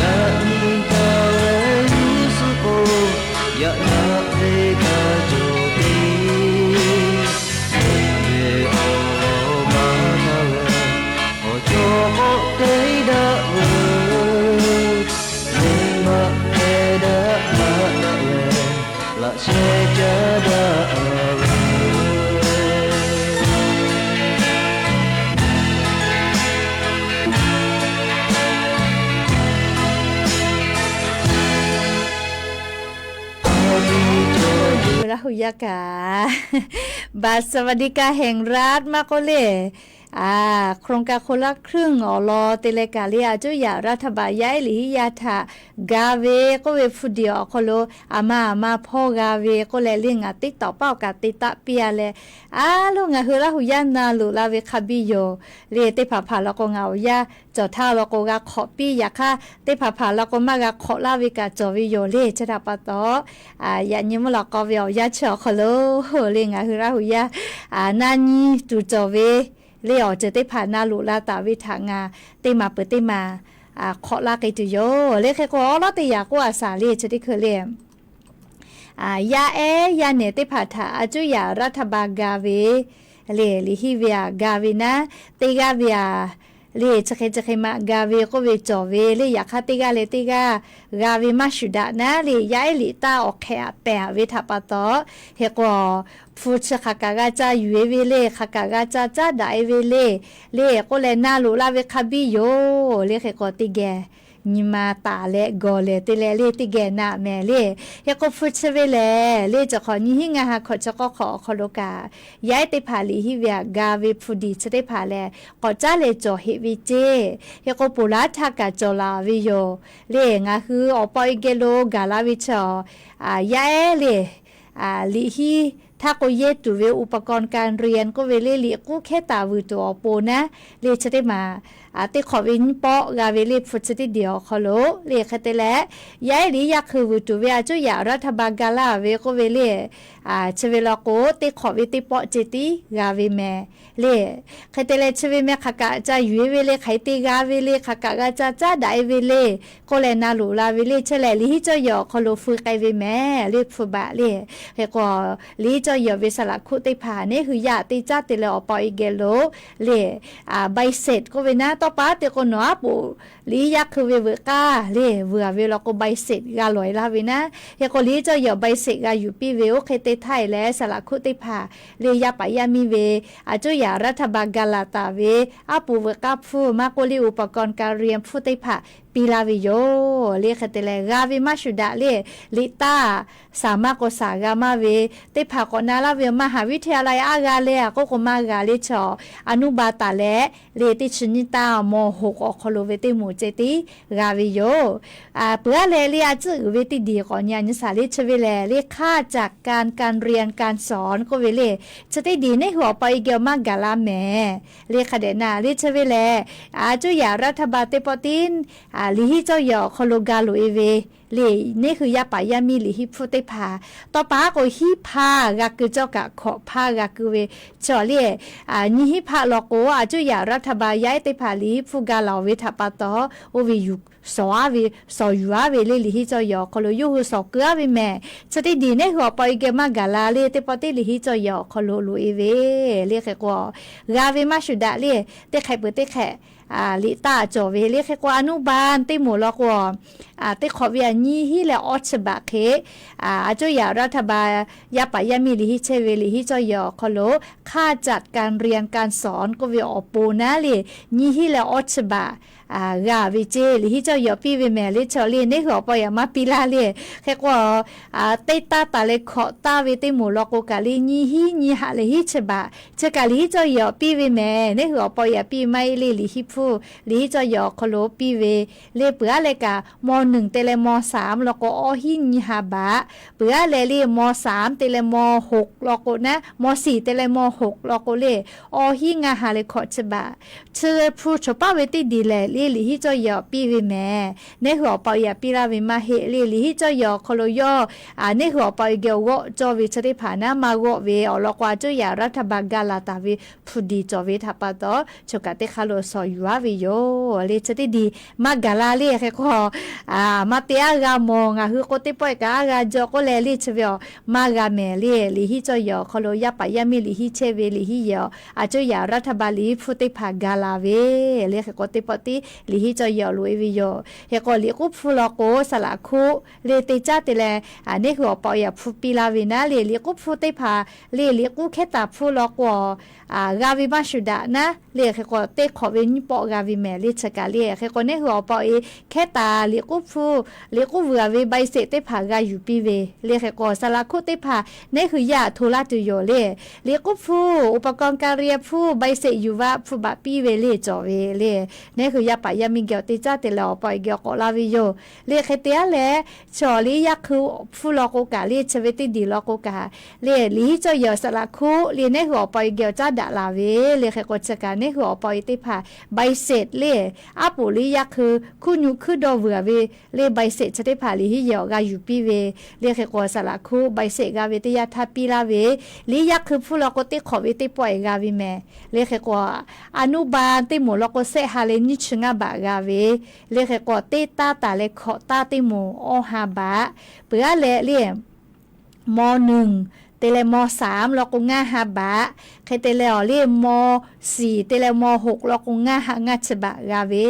yaꞈ nyi htaˇ leh g'uˇ suhˍ k'o, yaꞈ daꞈ ve htaꞈ cawˬ piˇ. Ve awˬ lawn maˇ taˇ leh, awˬ cawˬ k'awꞈ te daꞈ veuˬ. Venˇbaˆ hpehˇ daꞈ hk'a taˆ leh, laꞈ sheh caˇ daꞈ veuˬ. Laˇ huˍ yaˇ kaꞈ บัตรสวัสดิการแห่งรัฐ maˇ k'oˆ le, โครงการคนละครึ่ง awˬ lawn te leh kaꞈ le, a cuˇ yaꞈ รัฐบาล yaˇ ehˉ liꞈ hiˉ yaˇ htaꞈ ga ve k'oˆ ve hpu diˬ awˬ hk'aw lo, aˬ ma aˬ ma hpawˇ g'a ve k'oˆ leh le, ngaˬ teˇ tawˍ paˆ awˬ kaꞈ te taˆ piˇ a leh, a loˉ ngaˬ hui Laˇ hu yaˇ na loꞈ la ve hk'a biˇ yoˬ le. Teˇ hpaˍ hpaˍ law k'o, ngaˬ awˬ yaˇ cawˬ htaˇ law k'o g'a hk'awꞈ piˇ. Yaꞈ hk'aˇ, teˇ hpaˍ hpaˍ law k'o maˇ g'a hk'awꞈ laˇ ve kaꞈ cawˬ ve yoˬ le. Chi htaꞈ pa taw, yaꞈ nyi mvuhˇ lawꞈ k'aw ve awˬ yanˇ chi awˬ hk'aw lo le, ngaˬ hui Laˇ hu yaˇ na nyi tuˬ cawˬ ve le, awˬ ceuˬ teˇ hpaˍ na loꞈ la taˍ ve htaꞈ ngaˬ teˇ maˬ peuˬ teˇ maˬ hk'awꞈ laˇ k'ai tuˬ yoˬ le. Hk'e k'o, awˉ lawˉ teˇ yaꞈ k'oˆ a shaˍ le, chi teˇ hkui le, yaˇ ehˉ yaˇ nehˬ teˇ hpaˍ htaꞈ a cuˇ yaꞈ รัฐบาล ga ve le, liꞈ hiˉ ve aꞈ ga ve naˉ, teˇ g'aˇ ve aꞈ le, chi hk'e chi hk'e ma ga ve k'oˆ ve cawˬ ve le. Yaꞈ hk'aˇ, teˇ g'aˇ leh teˇ g'aˇ g'a ve maˇ shuˍ daꞈ naˉ le, yaˇ ehˉ liꞈ taˇ awˬ hk'ehꞈ aꞈ pehˬ ve htaꞈ pa taw, hk'e k'o, hpu chi hk'aˬ kaꞈ g'a ca yuˬ e ve le, hk'aˬ kaꞈ g'a ca caˉ daꞈ e ve le, le k'oˆ leh na loꞈ la ve hk'a biˇ yoˬ le. Hk'e k'o, teˇ geh nyi ma taˍ leh gawˬ lehˬ te leh le, teˇ geh na mehˍ le. Hk'e k'o, hpu chi ve lehˬ le, cawˬ hk'awꞈ nyiˇ hinˉ ngaˇ ha hkawꞈ chi k'awˇ hk'awꞈ awˬ hk'aw lo kaꞈ, yaˇ ehˉ teˇ hpaˍ liꞈ hiˉ ve aꞈ ga ve hpu diˬ chi teˇ hpaˍ lehˬ, k'awꞈ caˉ leh cawˬ heꞈ ve ceˇ. Hk'e k'o, ponˬ laˉ htaˇ kaꞈ cawˬ laˬ ve yoˬ le. Ngaˬ hui awˬ pa awˬ e geh lo gaˬ la ve chi awˬ, yaˇ ehˉ le, liꞈ hiˉ htaˇ k'o yehˇ tuˬ ve อุปกรณ์การเรียน k'oˆ ve le, liꞈ k'uˉ hkehˉ taˍ vuiˬ tuˬ awˬ pon naˉ le, chi teˇ maˬ teˇ hk'awꞈ ve nyiˇ pawˆ g'a ve le, hpu chi teˇ diˬ awˬ hk'aw lo le. Hk'e te leh, yaˇ ehˉ liꞈ hiˉ yaˇ hkui vuiˬ tuˬ ve a cuˇ yaꞈ รัฐบาล ga laˇ ve k'oˆ ve le, chi ve law k'o, teˇ hk'awꞈ ve teˇ pawˆ ceh tiˉ g'a ve mehˍ le. Hk'e te leh, chi ve meh hk'aˬ kaꞈ ca yuˬ e ve le, hk'aˬ hk'e te g'a ve le, hk'aˬ kaꞈ g'a ca caˉ daꞈ e ve le k'oˆ leh na loꞈ la ve le. Chi lehˬ, liꞈ hiˉ cawˇ yehˬ awˬ hk'aw lo feu k'ai ve mehˍ le, hpu baꞈ le. Hk'e k'o, liꞈ hiˉ cawˇ yehˬ ve saˍ laꞈ hkuˆ teˇ hpaˍ neˉ hui yaˇ teˇ caˉ te leh awˬ pa awˬ e geh lo le, ใบเสร็จ k'oˆ ve naˉ, tawˇ pa te k'o, nawˬ aˉ poꞈ liꞈ hiˉ yaˇ hkui ve veuꞈ k'aˇ le, vuiˬ a ve law k'o ใบเสร็จ g'a lawˬ e laˇ ve naˉ. Hk'e k'o, liꞈ hiˉ cawˇ yehˬ ใบเสร็จ g'a yuˬ piˇ ve oˇ hk'e te htaˇ e leh, saˍ laꞈ hkuˆ teˇ hpaˍ le, yaˇ paˍ yaˇ miˇ ve a cuˇ yaꞈ รัฐบาล ga laˬ taˍ ve aˉ poꞈ veuꞈ k'aˇ hpfuhˇ maˇ k'oˆ le, อุปกรณ์การเรียน hpfuhˇ teˇ hpaˍ piˇ laˇ ve yoˬ le. Hk'e te leh, g'a ve maˇ shuˍ daꞈ le, liꞈ taˇ saˍ maˇ k'o saˍ g'a maˇ ve teˇ hpaˍ k'awꞈ na laˇ ve, มหาวิทยาลัย aˉ g'a le, a k'oˆ k'o maˇ g'a le, chaw อนุบาล taˍ leh le, teˇ chi nyiˇ taˇ ม.หก awˬ hk'aw lo ve teˇ moˍ ceh tiˉ g'a ve yoˬ. Peuˬ aˉ leh le, a tcuhˉ uiˍ ve teˇ diˬ k'awꞈ nyi a nyi shaˍ le. Chi ve lehˬ le, ค่าจัดการการเรียนการสอน k'oˆ ve le, chi teˇ diˬ neˉ hui awˬ pa awˬ e geh maˇ gaˬ la mehˍ le. Hk'a dehꞈ na le, chi ve lehˬ, a cuˇ yaꞈ รัฐบาล teˇ pawˆ tiˉ liꞈ hiˉ cawˇ yehˬ awˬ hk'aw lo ga loꞈ e ve le, neˉ hui yaˇ paˍ yaˇ miˇ liꞈ hiˉ hpfuhˇ teˇ hpaˍ, tawˇ pa k'o, hiˉ hpaˇ g'a keu cawˇ kaꞈ hkawꞈ hpaˇ g'a keu ve chaw le, nyiˇ hiˉ hpaˆ law k'o, a cuˇ yaꞈ รัฐบาล yaˇ ehˉ teˇ hpaˍ liꞈ hiˉ hpfuhˇ ga laˬ ve htaꞈ pa taw, oˇ ve yuˬ shawˍ aˉ ve, shawˍ yuˬ aˉ ve le, liꞈ hiˉ cawˇ yehˬ awˬ hk'aw lo yawˇ hui shawˍ keu aˉ ve mehˍ. Chi teˇ diˬ neˉ hui awˬ pa awˬ e geh maˇ gaˬ la le, teˇ pawˆ teˇ liꞈ hiˉ cawˇ yehˬ awˬ hk'aw lo loꞈ e ve le. Hk'e k'o, g'a ve maˇ shuˍ daꞈ le, teˇ hk'ehꞈ peuˬ teˇ hk'ehꞈ liꞈ taˇ cawˬ ve le. Hk'e k'o, อนุบาล teˇ moˍ law k'o, teˇ hk'awꞈ ve aꞈ nyiˇ hinˉ leh awˇ chi baꞈ hk'e, a cuˇ yaꞈ รัฐบาล yaˇ paˍ yaˇ miˇ liꞈ hiˉ chehˇ ve liꞈ hiˉ cawˇ yehˬ awˬ hk'aw lo ค่าจัดการเรียนการสอน k'oˆ ve awˬ pon naˉ le, nyiˇ hinˉ leh awˇ chi baꞈ g'a ve ceˇ, liꞈ hiˉ cawˇ yehˬ piˇ ve mehˍ le. Chaw le, neˉ hui awˬ pa awˬ e aꞈ maˇ piˇ laˇ le. Hk'e k'o, teˇ taˇ taˍ leh hkawꞈ taˍ ve teˇ moˍ law k'o kaꞈ le, nyiˇ hinˉ nyiˇ haꞈ leh hiˉ chi baꞈ chi kaꞈ liꞈ hiˉ cawˇ yehˬ piˇ ve mehˍ. Neˉ hui awˬ pa awˬ e aꞈ piˇ maˇ heˆ le, liꞈ hiˉ hpfuhˇ liꞈ hiˉ cawˇ yehˬ awˬ hk'aw lo piˇ ve le. Peuˬ aˉ leh kaꞈ, ม.หนึ่ง te leh ม.สาม law k'o, awˇ hinˉ nyiˇ ha baꞈ. Peuˬ aˉ leh le, ม.สาม te leh ม.หก law k'o naˉ, ม.สี่ te leh ม.หก law k'o le, awˇ hinˉ ngaˇ ha leh hkawꞈ chi baꞈ. Chi hpu choˬ paˉ ve teˇ diˬ lehˬ le, liꞈ hiˉ cawˇ yehˬ piˇ ve mehˍ. Neˉ hui awˬ pa awˬ e aꞈ piˇ laˇ ve maˇ heˆ le, liꞈ hiˉ cawˇ yehˬ awˬ hk'aw lo yawˇ neˉ hui awˬ pa awˬ e geh g'awˆ cawˇ ve chi teˇ hpaˍ naˉ maˇ g'awˆ ve awˬ lawn k'o, a cuˇ yaꞈ รัฐบาล ga laˬ taˍ ve hpu diˬ cawˬ ve htaꞈ pa taw, choˬ kaꞈ teˇ hk'aˇ lo shawˍ yuˬ aˉ ve yoˬ le. Chi teˇ diˬ maˇ gaˬ la le. Hk'e k'o, maˇ te aˉ g'a mawˬ, ngaˬ hui k'o teˇ pawˆ e kaꞈ aˉ g'a jaw k'oˆ leh le, chi ve awˬ maˇ g'a mehˍ le. Liꞈ hiˉ cawˇ yehˬ awˬ hk'aw lo yaˇ paˍ yaˇ miˇ liꞈ hiˉ chehˇ ve liꞈ hiˉ yehˬ, a cuˇ yaꞈ รัฐบาล liꞈ hiˉ hpfuhˇ teˇ hpaˍ ga la ve le. Hk'e k'o, teˇ pawˆ tiˉ liꞈ henˇ cawˇ yehˬ awˬ loꞈ e ve yoˬ. Hk'e k'o, liꞈ k'uˉ hpfuhˇ law k'o, saˍ laꞈ hkuˆ le te caˉ te leh, neˇ hui awˬ pa awˬ yaꞈ hpu piˇ la ve naˉ le, liꞈ k'uˉ hpfuhˇ teˇ hpaˍ le, liꞈ k'uˉ hkehˉ taˍ hpfuhˇ law k'o, g'a ve maˇ shuˍ daꞈ naˉ le. Hk'e k'o, teˇ hk'awꞈ ve nyiˇ pawˆ g'a ve mehˍ le chi kaꞈ le. Hk'e k'o, neˇ hui awˬ pa awˬ e hkehˉ taˍ liꞈ k'uˉ hpfuhˇ, liꞈ k'uˉ vuiˬ a ve ใบเสร็จ teˇ hpaˍ g'a yuˬ piˇ ve le. Hk'e k'o, saˍ laꞈ hkuˆ teˇ hpaˍ neˇ hui yaˇ htoꞈ laˇ tuˬ yoˬ le. Liꞈ k'uˉ hpfuhˇ อุปกรณ์การเรียน hpfuhˇ ใบเสร็จ yuˬ vaˇ hpfuhˇ baꞈ piˇ ve le cawˬ ve le. Neˇ hui yaˇ paˍ yaˇ miˇ geh awˬ te caˇ te leh awˬ pa awˬ e geh awˬ k'awꞈ la ve yoˬ le. Hk'e te aˉ leh, chi awˬ liˇ yaˇ hkui hpfuhˇ law k'o kaꞈ le, chi ve teˇ diˬ law k'o kaꞈ le, liꞈ henˇ cawˇ yehˬ awˬ saˍ laꞈ hkuˆ le, neˇ hui awˬ pa awˬ e geh awˬ caˉ daꞈ laˬ ve le. Hk'e k'o, chi kaꞈ neˇ hui awˬ pa awˬ e teˇ hpaˍ ใบเสร็จ le, aˉ poꞈ liˇ yaˇ hkui hkuˇ nyu hkuiˉ dawˇ vuiˬ a ve le, ใบเสร็จ chi teˇ hpaˍ liꞈ henˇ yehˬ awˬ g'a yuˬ piˇ ve le. Hk'e k'o, saˍ laꞈ hkuˆ ใบเสร็จ g'a ve teˇ yanˇ htaˇ piˇ laˇ ve, liˇ yaˇ hkui hpfuhˇ law k'o teˇ hk'awꞈ ve teˇ pawˆ e g'a ve mehˍ le. Hk'e k'o, อนุบาล teˇ moˍ law k'o, sehˆ ha leh nyiˇ chi ngaˇ baꞈ g'a ve le. Hk'e k'o, teˇ taˇ taˍ leh hkawꞈ taˇ teˇ moˍ awˇ ha baꞈ, peuˬ aˉ leh le ม.หนึ่ง te leh ม.สาม law k'o, ngaˇ ha baꞈ. Hk'e te leh awˬ le ม.สี่ te leh ม.หก law k'o, ngaˇ ha ngaˇ chi baꞈ g'a ve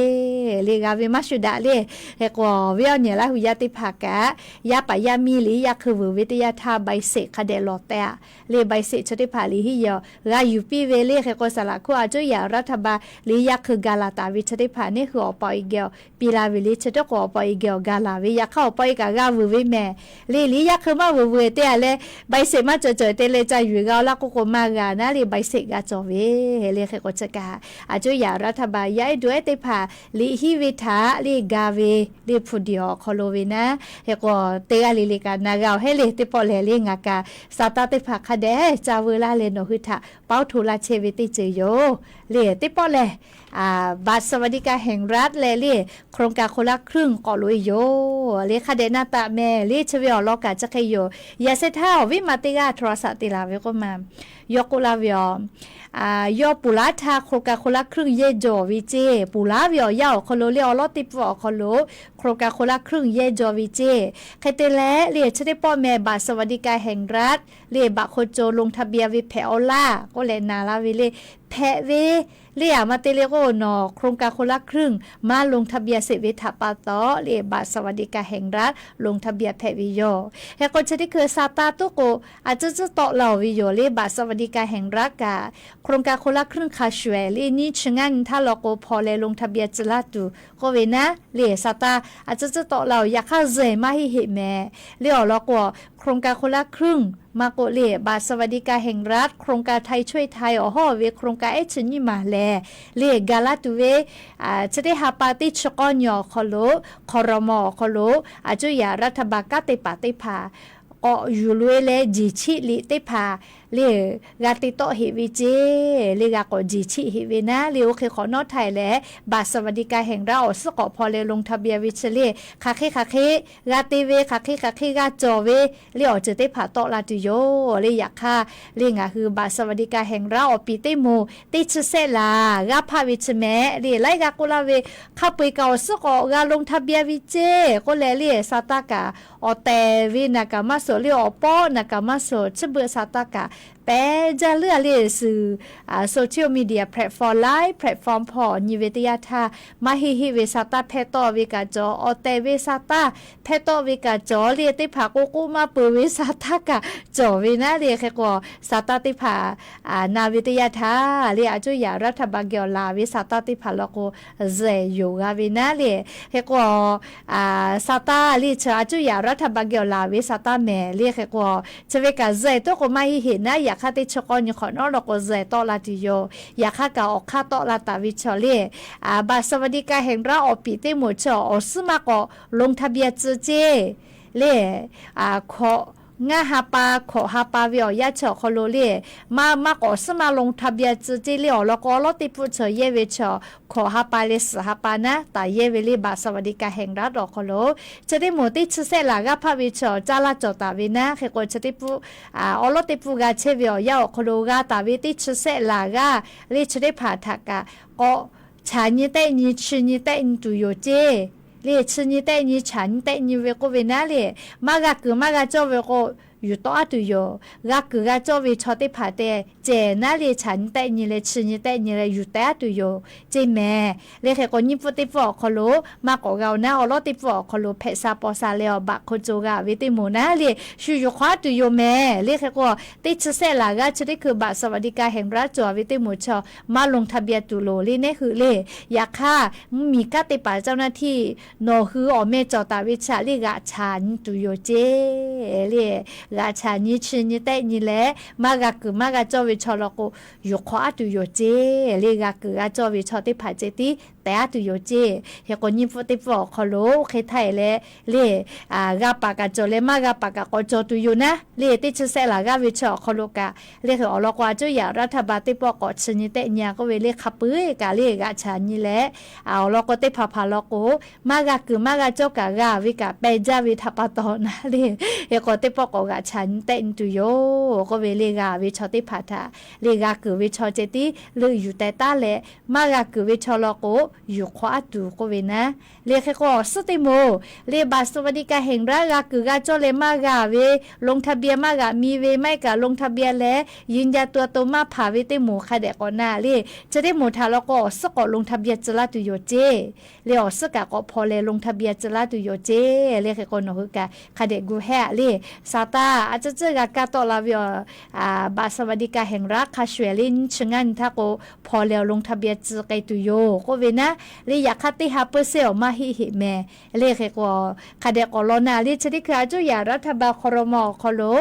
le. G'a ve maˇ shuˍ daꞈ le. Hk'e k'o, awˬ viˉ awˬ nyi Laˇ hui yaˇ teˇ hpaˍ kaꞈ, yaˇ paˍ yaˇ miˇ liꞈ henˇ yaˇ hkui vuiˬ ve teˇ yanˇ htaˇ ใบเสร็จ hk'a dehꞈ lawˬ tehꞈ le, ใบเสร็จ chi teˇ hpaˍ liꞈ henˇ yehˬ g'a yuˬ piˇ ve le. Hk'e k'o, saˍ laꞈ hkuˆ a cuˇ yaꞈ รัฐบาล liꞈ henˇ yaˇ hkui ga laˬ taˍ ve chi teˇ hpaˍ neˇ hui awˬ pa awˬ e geh awˬ piˇ la ve le. Chi teˇ k'o awˬ pa awˬ e geh awˬ ga laˬ ve, yaꞈ hk'aˇ awˬ pa awˬ e kaꞈ g'a vuiˬ ve mehˍ le. Liꞈ henˇ yaˇ hkui maˇ vuiˬ vuiˬ te a leh, ใบเสร็จ maˇ cawˬ cawˬ te leh ca yuˬ g'a laˇ k'oˆ k'o maˇ g'a naˉ le, ใบเสร็จ g'a cawˬ ve le. Hk'e k'o, chi kaꞈ a cuˇ yaꞈ รัฐบาล yaˇ ehˉ duˬ ehˉ teˇ hpaˍ liꞈ henˇ ve htaꞈ le ga ve le, hpu diˬ awˬ hk'aw lo ve naˉ. Hk'e k'o, teˇ g'aˇ le le kaꞈ na g'a awˬ heˆ le. Teˇ pawˆ lehˬ le, ngaˬ kaꞈ saˍ taˇ teˇ hpaˍ hk'a dehꞈ ca veu laˇ leh nawˬ hui htaꞈ paoˉ hto laˇ chehˇ ve teˇ ceuˬ yoˬ le. Teˇ pawˆ lehˬ, บัตรสวัสดิการแห่งรัฐ leh le โครงการคนละครึ่ง k'awꞈ loꞈ e yoˬ le. Hk'a dehꞈ na taˍ mehˍ le. Chi ve awˬ lawn kaꞈ chi hk'e yoˬ. Yaꞈ sheh htaˇ awˬ viˉ ma teˇ g'aˇ โทรศัพท์ te laˬ ve k'oˆ ma, yawˇ k'oˆ laˇ ve yoˬ, yawˇ บุรีรัมย์ htaˇ โครงการคนละครึ่ง yehˇ jaw ve ceˇ. บุรีรัมย์ ve awˬ yanˇ awˬ hk'aw lo le, awˬ lawˉ teˇ pfuhˆ awˬ hk'aw lo โครงการคนละครึ่ง yehˇ jaw ve ceˇ. Hk'e te leh le, chi teˇ pawˆ meh บัตรสวัสดิการแห่งรัฐ le, baꞈ hk'o co ลงทะเบียน ve hpehꞈ awˬ laˇ k'oˆ leh na laˇ ve le. Hpehꞈ ve le, aˬ ma te le k'o, nawˬ โครงการคนละครึ่ง maˇ ลงทะเบียน sheˍ ve htaꞈ pa taw le, บัตรสวัสดิการแห่งรัฐ ลงทะเบียน hpehꞈ ve yoˬ. Hk'e k'o, chi teˇ hkui saˍ taˇ toˉ k'o, a cuˇ cuhˉ tawˆ la-oˬ ve yoˬ le. บัตรสวัสดิการแห่งรัฐ kaꞈ โครงการคนละครึ่ง hk'a shuˍ ehˍ le, nyiˇ chi ngaˇ nyi htaˇ law k'o, hpaw leh ลงทะเบียน tcuh laˇ tuˬ k'oˆ ve naˉ le, saˍ taˇ a cuˇ cuhˉ tawˆ la-oˬ. Yaꞈ hk'aˇ zuhˬ maˇ heˆ heˆ mehˍ le. Awˬ lawn k'o, โครงการคนละครึ่ง maˇ k'oˆ le, บัตรสวัสดิการแห่งรัฐ โครงการไทยช่วยไทย awˬ hawˉ ve โครงการ ehˉ chi nyiˇ maˬ lehˬ le, ga laˇ tuˬ ve chi teˇ ha pa teˇ chi k'awˇ nyi awˬ hk'aw lo, ครม. awˬ hk'aw lo a cuˇ yaꞈ รัฐบาล kanˉ te paˍ teˇ hpaˍ k'awꞈ yuˬ loꞈ e leh, jeˬ chiˆ liꞈ teˇ hpaˍ le g'a te tawˆ heꞈ ve ceˇ le. G'a k'awꞈ jeˬ chiˆ heꞈ ve naˉ le. Oˇ hk'e hk'awꞈ nawˉ htaˇ leh, บัตรสวัสดิการแห่งรัฐ awˬ suhˉ k'awꞈ hpaw leh ลงทะเบียน ve chi le, hk'aˬ hk'e hk'aˬ hk'e g'a te ve, hk'aˬ hk'e hk'aˬ hk'e g'a cawˬ ve le, awˬ ceuˬ teˇ hpaˍ tawˆ la tuˬ yoˬ le. Yaꞈ hk'aˇ le, ngaˬ hui บัตรสวัสดิการแห่งรัฐ awˬ piˍ teˇ moˍ teˇ chi sehˆ laˬ g'aˇ hpaˆ ve chi mehˍ le. Laiˉ g'aˇ k'oˆ laˇ ve, hk'a peu-eˬ kaꞈ awˬ suhˉ k'awꞈ g'a ลงทะเบียน ve ceˇ k'oˆ leh le, saˍ taˇ kaꞈ awˬ tehˬ ve naˬ kaꞈ maˇ suhˍ le, awˬ pawˆ naˬ kaꞈ maˇ suhˍ, chi beuꞈ saˍ taˇ kaꞈ pehˬ jaˇ leuˉ a le, suhˍ social media platform, live platform hpawˇ nyi ve teˇ yanˇ htaˇ, maˇ heˆ heˆ ve saˍ taˇ hpehˇ tawˆ ve kaꞈ cawˬ, awˬ tehˬ ve saˍ taˇ hpehˇ tawˆ ve kaꞈ cawˬ le, teˇ hpaˍ k'oˆ k'oˆ maˇ peuˬ ve saˍ taˇ kaꞈ cawˬ ve naˉ le. Hk'e k'o, saˍ taˇ teˇ hpaˍ na ve teˇ yanˇ htaˇ le, a cuˇ yaꞈ รัฐบาล geh awˬ laˬ ve saˍ taˇ teˇ hpaˍ law k'o, zuhˬ yoˬ g'a ve naˉ le. Hk'e k'o, saˍ taˇ le, chi a cuˇ yaꞈ รัฐบาล geh awˬ laˬ ve saˍ taˇ mehˍ le. Hk'e k'o, chi ve kaꞈ zuhˬ toˉ k'o maˇ heˆ heˆ naˉ, yaꞈ hk'aˇ teˇ chi k'awˇ nyi hk'awꞈ nawˉ law k'o zuhˬ tawˆ la tuˬ yoˬ. Yaꞈ hk'aˇ kaꞈ awˬ hk'aˇ tawˆ la taˍ ve chaw le, บัตรสวัสดิการแห่งรัฐ awˬ piˍ teˇ moˍ chi awˬ suhˉ maˇ k'awꞈ ลงทะเบียน tcuh ceˇ le, hkawꞈ ngaˇ ha pa, hkawꞈ ha pa ve awˬ yanˇ chi awˬ hk'aw lo le, maˇ maˇ k'awꞈ suhˉ maˇ ลงทะเบียน tcuh ceˇ le. Awˬ lawn k'o, awˬ lawˉ teˇ pfuhˆ chi yehˇ ve chi hkawꞈ ha pa leh suhˍ ha pa naˉ taˍ yehˇ ve le, บัตรสวัสดิการแห่งรัฐ awˬ hk'aw lo. Chi teˇ moˍ teˇ chi sehˆ laˬ g'aˇ hpaˆ ve chi caˇ laˇ cawˬ taˍ ve naˉ. Hk'e k'o, chi teˇ pfuhˆ awˬ lawˉ teˇ pfuhˆ g'a chehˇ ve awˬ yanˇ awˬ hk'aw lo g'a taˍ ve teˇ chi sehˆ laˬ g'aˇ le, chi teˇ hpaˍ htaꞈ kaꞈ k'awꞈ chaꞈ nyi tehˆ nyi, chi nyi tehˆ nyi tuˬ yoˬ ceˇ le. Chi nyi tehˆ nyi, chaꞈ nyi tehˆ nyi ve k'oˆ ve naˉ le, maˇ g'a kuiˬ maˇ g'a cawˇ ve k'o, yuˬ tawˆ aˉ tuˬ yoˬ. G'a kuiˬ g'a cawˇ ve chaw teˇ hpaˍ te cehˬ naˉ le, chaꞈ nyi tehˆ nyi leh chi nyi tehˆ nyi leh yuˬ teh aˉ tuˬ yoˬ ceˇ mehˍ. Le hk'e k'o, nyiˇ pfuhˇ teˇ pfuhˇ awˬ hk'aw lo maˇ k'awꞈ g'a-oˬ naˉ, awˬ lawˉ teˇ pfuhˇ awˬ hk'aw lo hpehꞈ sha paw sha leh awˬ baꞈ hk'o co g'a ve teˇ moˍ naˉ le, shu yuˬ hk'awꞈ aˉ tuˬ yoˬ mehˍ. Le hk'e k'o, teˇ chi sehˆ laˬ g'aˇ chi teˇ hkui บัตรสวัสดิการแห่งรัฐ cawˬ ve teˇ moˍ chaw maˇ ลงทะเบียน tuˬ loˬ le, neˉ hui le. Yaꞈ hk'aˇ, mvuhˇmiˬ kanˉ teˇ hpaˍ เจ้าหน้าที่ nawˬ hui awˬ meh cawˬ taˍ ve chaꞈ le g'aꞈ chaꞈ nyi tuˬ yoˬ ceˇ le. G'aꞈ chaꞈ nyi chi nyi tehˆ nyi leh maˇ g'a kuiˬ maˇ g'a cawˇ ve chaw law k'o, yuˬ hk'awꞈ aˉ tuˬ yoˬ ceˇ le. G'a kuiˬ g'a cawˇ ve chaw teˇ hpaˍ ceh tiˉ tehꞈ aˉ tuˬ yoˬ ceˇ. Hk'e k'o, nyiˇ pfuhˇ teˇ pfuhˇ awˬ hk'aw lo oˇ hk'e htaˇ e leh le, g'a paˍ kaꞈ cawˬ leh maˇ g'a paˍ kaꞈ k'awꞈ cawˬ tuˬ yoˬ naˉ le. Teˇ chi sehˆ laˬ g'aˇ ve chi awˬ hk'aw lo kaꞈ le, hk'e awˬ lawn k'o, a cuˇ yaꞈ รัฐบาล teˇ pawˆ k'awꞈ chi nyi tehˆ nyi a k'oˆ ve le, hk'a peu-eˬ kaꞈ le g'aꞈ chaꞈ nyi leh, awˬ lawn k'o, teˇ hpaˍ hpaˍ law k'o, maˇ g'a kuiˬ maˇ g'a cawˇ kaꞈ g'a ve kaꞈ peh jaˇ ve htaꞈ pa taw naˉ le, hk'e k'o, teˇ pawˆ k'awꞈ g'aꞈ chaꞈ nyi tehˆ nyi tuˬ yoˬ k'oˆ ve le. G'a ve chaw teˇ hpaˍ htaꞈ le, g'a kuiˬ ve chaw ceh tiˉ leuˆ yuˬ teh taˉ leh, maˇ g'a kuiˬ ve chaw law k'o, yuˬ hk'awꞈ aˉ tuˬ k'oˆ ve naˉ le. Hk'e k'o, awˬ suhˉ teˇ moˍ le, บัตรสวัสดิการแห่งรัฐ g'a kuiˬ g'a cawˇ leh maˇ g'a ve, ลงทะเบียน maˇ g'aꞈ mi ve, maˇ heˆ kaꞈ ลงทะเบียน leh ยืนยันตัวตน maˇ hpanˍ ve teˇ moˍ hk'a dehꞈ k'awꞈ na le. Chi teˇ moˍ htaꞈ law k'o, awˬ suhˉ k'awꞈ ลงทะเบียน tcuh laˇ tuˬ yoˬ ceˇ le. Awˬ suhˉ kaꞈ k'awꞈ hpaw leh ลงทะเบียน tcuh laˇ tuˬ yoˬ ceˇ le. Hk'e k'o, nawˬ hui kaꞈ hk'a dehꞈ gu hehˉ le. Sa taˇ a ciˉ ciˉ g'a kaˇ tawˆ la ve awˬ, บัตรสวัสดิการแห่งรัฐ hk'a shuˍ ehˍ le, nyiˇ chi ngaˇ nyi htaˇ k'o, hpaw leh awˬ ลงทะเบียน tcuh k'ai tuˬ yoˬ k'oˆ ve naˉ le. Yaꞈ hk'aˇ, teˇ ha เปอร์เซ็นต์ awˬ maˇ heˆ heˆ mehˍ le. Hk'e k'o, hk'a dehꞈ k'awꞈ law na le. Chi teˇ hkui a cuˇ yaꞈ รัฐบาล ครม. awˬ hk'aw lo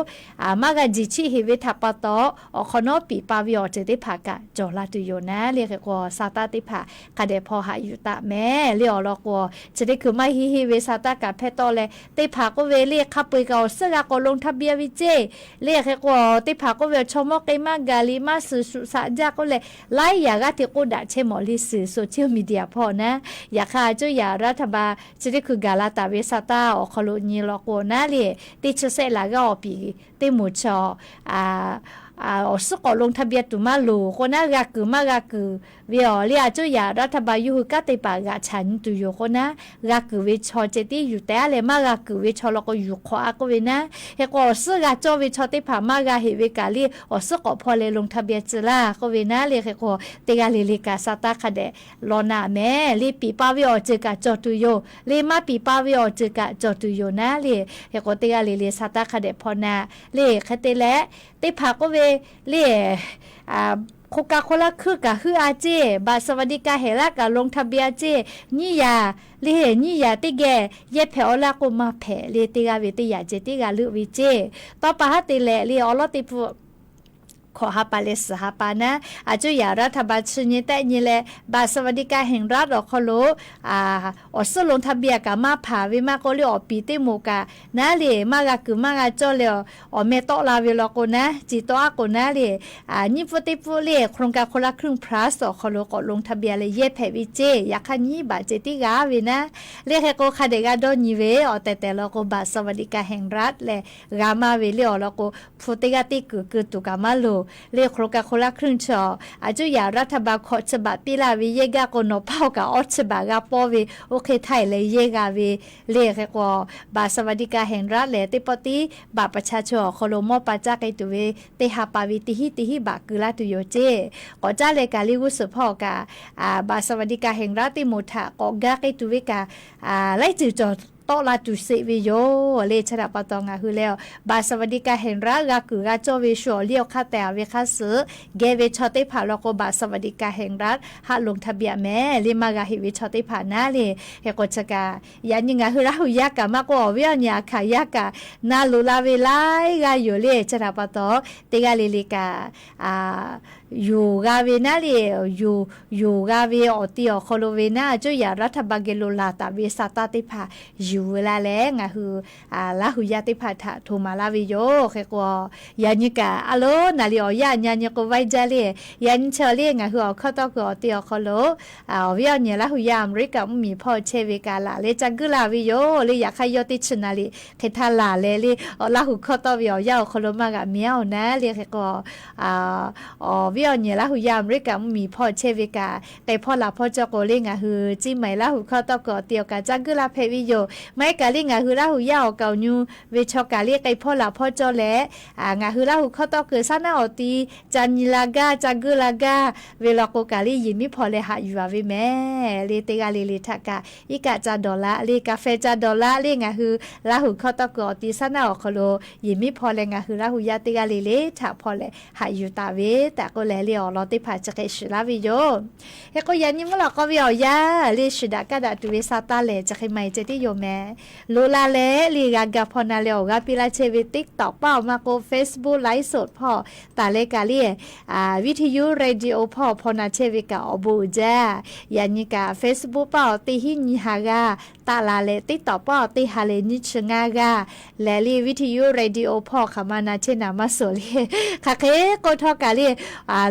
maˇ g'a jiˬ chiˆ heˆ ve htaꞈ pa taw, awˬ hk'awꞈ nawˉ piˍ pa ve awˬ ceuˬ teˇ hpaˍ kaꞈ cawˬ la tuˬ yoˬ naˉ le. Hk'e k'o, sa taˇ teˇ hpaˍ hk'a dehꞈ hpaw haꞈ yuˬ taˍ mehˍ le. Awˬ lawn k'o, chi teˇ hkui maˇ heˆ heˆ ve sa taˇ kaꞈ hpehˇ tawˆ leh, teˇ hpaˍ k'oˆ ve le, hk'a peu-eˬ kaꞈ awˬ suhˉ g'a k'awꞈ ลงทะเบียน ve ceˇ le. Hk'e k'o, teˇ hpaˍ k'oˆ ve awˬ chaw mawˇ k'e maˇ gaˬ le, maˇ suhˍ shuˍ shaꞈ jaˇ k'oˆ leh, laiˉ yaꞈ g'aˇ hteꞈ k'oˆ daꞈ chehˇ mawˬ le, suhˍ social media hpawˇ naˉ. Yaꞈ hk'aˇ, a cuˇ yaꞈ รัฐบาล chi teˇ hkui gaˬ la taˍ ve sa taˇ awˬ hk'aw lo nyi law k'o naˉ le, teˇ chi sehˆ laˬ g'aˇ awˬ piˍ teˇ moˍ chaw awˬ suhˉ k'awꞈ ลงทะเบียน tuˬ maˇ loˍ k'o naˉ, g'a kuiˬ maˇ g'a kuiˬ ve awˬ le, a cuˇ yaꞈ รัฐบาล yawˇ hui kanˉ te paˍ g'aꞈ chaꞈ nyi tuˬ yoˬ k'o naˉ, g'a kuiˬ ve chaw ceh tiˉ yuˬ teh aˉ leh, maˇ g'a kuiˬ ve chaw law k'o, yuˬ hk'awꞈ a k'oˆ ve naˉ. Hk'e k'o, awˬ suhˉ g'a cawˇ ve chaw teˇ hpaˍ maˇ g'a heˆ ve kaꞈ le, awˬ suhˉ k'awꞈ hpaw leh ลงทะเบียน tcuh laˇ k'oˆ ve naˉ le. Hk'e k'o, teˇ g'aˇ le le kaꞈ sa taˇ hk'a dehꞈ law na mehˍ le. Piˍ pa ve awˬ ceuˬ kaꞈ cawˬ tuˬ yoˬ le, maˇ piˍ pa ve awˬ ceuˬ kaꞈ cawˬ tuˬ yoˬ naˉ le. Hk'e k'o, teˇ g'aˇ le le sa taˇ hk'a dehꞈ hpaw na le. Hk'e te leh, teˇ hpaˍ k'oˆ ve le, โครงการคนละครึ่ง kaꞈ heuˆ a ceˇ, บัตรสวัสดิการแห่งรัฐ kaꞈ ลงทะเบียน a ceˇ, nyiˇ yaꞈ le, nyiˇ yaꞈ teˇ geh yehˇ hpehꞈ awˬ laˇ k'o, maˇ hpehꞈ le. Teˇ g'aˇ ve teˇ yaꞈ ceh tiˉ g'a leuˆ ve ceˇ. Tawˇ pa haˉ te leh le, awˬ lawˉ teˇ pfuhˇ hkawꞈ ha pa leh suhˍ ha pa naˉ, a cuˇ yaꞈ รัฐบาล chi nyi tehˆ nyi leh บัตรสวัสดิการแห่งรัฐ awˬ hk'aw lo awˬ suhˉ ลงทะเบียน kaꞈ maˇ hpanˍ ve maˇ k'oˆ le, awˬ piˍ teˇ moˍ kaꞈ naˉ le, maˇ g'a kuiˬ maˇ g'a cawˇ leh, awˬ meh tawˆ la ve law k'o naˉ, ci tawˆ aˉ k'o naˉ le, nyiˇ pfuhˇ teˇ pfuhˇ le โครงการคนละครึ่ง plus awˬ hk'aw lo k'awꞈ ลงทะเบียน leh yehˇ hpehꞈ ve ceˇ. Yaꞈ hk'aˇ, nyiˇ baꞈ ceh tiˉ g'a ve naˉ le. Hk'e k'o, hk'a dehꞈ g'a dawˇ nyi ve awˬ tehˬ tehˬ law k'o, บัตรสวัสดิการแห่งรัฐ leh g'a maˇ ve le. Awˬ lawn k'o, hpu teˇ g'aˇ teˇ kuiˬ keu tuˬ kaꞈ maˇ loˍ le. โครงการคนละครึ่ง chi a cuˇ yaꞈ รัฐบาล hkawꞈ chi baꞈ piˇ laˇ ve yehˇ gaˇ k'o, nawˬ paˇ awˬ kaꞈ awˇ chi baꞈ g'a pawˇ ve, oˇ hk'e htaˇ e leh yehˇ g'a ve le. Hk'e k'o, บัตรสวัสดิการแห่งรัฐ leh teˇ pawˆ tiˉ บัตรประชาชน awˬ hk'aw lo mawˇ pa caˇ k'ai tuˬ ve teˇ ha pa ve teˇ hinˉ teˇ hinˉ baꞈ keu laˇ tuˬ yoˬ ceˇ. K'awꞈ caˇ leh kaꞈ le, g'uˇ suhˍ hpawˇ kaꞈ บัตรสวัสดิการแห่งรัฐ teˇ moˍ htaꞈ k'awꞈ gaˇ k'ai tuˬ ve kaꞈ laiˉ ceuˬ cawˬ tawˆ la tuˬ sheˍ ve yoˬ le. Chi htaꞈ pa taw ngaˬ hui leh บัตรสวัสดิการแห่งรัฐ g'a kuiˬ g'a cawˇ ve shu awˬ liˇ awˬ hk'aˇ tehꞈ a ve hk'aˇ suh, geh ve chaw teˇ hpaˍ law k'o, บัตรสวัสดิการแห่งรัฐ haˆ ลงทะเบียน mehˍ le, maˇ g'a heˆ ve chaw teˇ hpaˍ naˉ le. Hk'e k'o, chi kaꞈ yaꞈ nyi ngaˬ hui Laˇ huˍ yaˇ kaꞈ maˇ k'oˆ, awˬ viˉ awˬ nyi Aˍhkaˍ yaˇ kaꞈ na loꞈ la ve laiˉ g'aˇ yoˬ le. Chi htaꞈ pa taw, teˇ g'aˇ le le kaꞈ yonˍ g'a ve naˉ le, yonˍ, yonˍ g'a ve awˬ ti awˬ hk'aw lo ve naˉ, a cuˇ yaꞈ รัฐบาล geh lo laˬ taˍ ve sa taˇ teˇ hpaˍ yuˬ la leh, ngaˬ hui Laˇ huˍ yaˇ teˇ hpaˍ htaꞈ htoꞈ maˍ laˇ ve yoˬ. Hk'e k'o, yaꞈ nyi kaꞈ a loˉ naˍ riˍ awˬ yanˇ nyi k'o vaiˇ jaˇ le. Yaꞈ nyi chi le ngaˬ hui awˬ hkawˇ tawˇ kuiˬ awˬ ti awˬ hk'aw lo awˬ viˉ awˬ nyi Laˇ huˍ yaˇ Aˍmeˍriˆkaꞈ mvuhˇmiˬ hpawˇ chehˇ ve kaꞈ laˬ leh ca guiˇ laˇ ve yoˬ le. Yaꞈ hk'aˇ, yawˇ teˇ chi naˍ riˍ hk'e htaˇ laˬ leh le, awˬ Laˇ huˍ hkawˇ tawˇ ve awˬ yanˇ awˬ hk'aw lo maˇ g'a miˇ aˬ naˉ le. Hk'e k'o, awˬ viˉ awˬ nyi Laˇ huˍ yaˇ Aˍmeˍriˆkaꞈ mvuhˇmiˬ hpawˇ chehˇ ve kaꞈ, k'ai hpawˇ laˬ hpawˇ cawˇ k'o le, ngaˬ hui Ciˇ maiˍ Laˇ huˍ hkawˇ tawˇ kuiˬ awˬ ti awˬ kaꞈ ca guiˇ laˇ hpehꞈ ve yoˬ. Maˇ heˆ kaꞈ le ngaˬ hui Laˇ huˍ yaˇ awˬ kaoˬ nyu ve chaw kaꞈ le k'ai hpawˇ laˬ hpawˇ cawˇ leh, ngaˬ hui Laˇ huˍ hkawˇ tawˇ kuiˬ saˉ naˆ awˬ ti ca nyi la gaˇ, ca geuˆ la gaˇ ve law k'o kaꞈ le yehˬ miˉ hpaw leh haꞈ yuˬ a ve mehˍ le. Teˇ g'aˇ le le htaꞈ kaꞈ iˉ kaˆ ca dawˬ laˇ le, kaꞈ fehˬ ca dawˬ laˇ le, ngaˬ hui Laˇ huˍ hkawˇ tawˇ kuiˬ awˬ ti saˉ naˆ awˬ hk'aw lo yehˬ miˉ hpaw leh ngaˬ hui Laˇ huˍ yaˇ teˇ g'aˇ le le htaꞈ hpaw leh haꞈ yuˬ taˍ ve tehꞈ k'oˆ leh le awˬ lawn teˇ hpaˍ chi hk'e shiˍ laˇ ve yoˬ. Hk'e k'o yaꞈ nyi mvuhˇ lawꞈ k'aw ve awˬ yanˇ le shiˍ daꞈ kaˇ daꞈ tuˬ ve sa taˇ lehˬ chi hk'e maˇ heˆ ceh tiˉ yoˬ mehˍ. Loꞈ la leh le g'a ga hpaw na leh awˬ g'aˇ piˇ laˇ chehˇ ve TikTok paˇ awˬ maˇ k'o Facebook ไลฟ์สด hpawˇ taˍ leh kaꞈ le วิทยุ radio hpawˇ hpaw na chehˇ ve kaꞈ awˬ bon uiˍ jaˇ. Yaꞈ nyi kaꞈ Facebook paˇ awˬ teˇ hinˉ nyiˇ ha g'aˇ taˆ la leh TikTok paˇ awˬ teˇ ha leh nyiˇ chi ngaˇ g'aˇ lehˬ le วิทยุ radio hpawˇ hk'aˬ ma na chehˇ naˍ maˇ suhˍ le. Hk'aˬ hk'e k'oˆ htawˇ kaꞈ le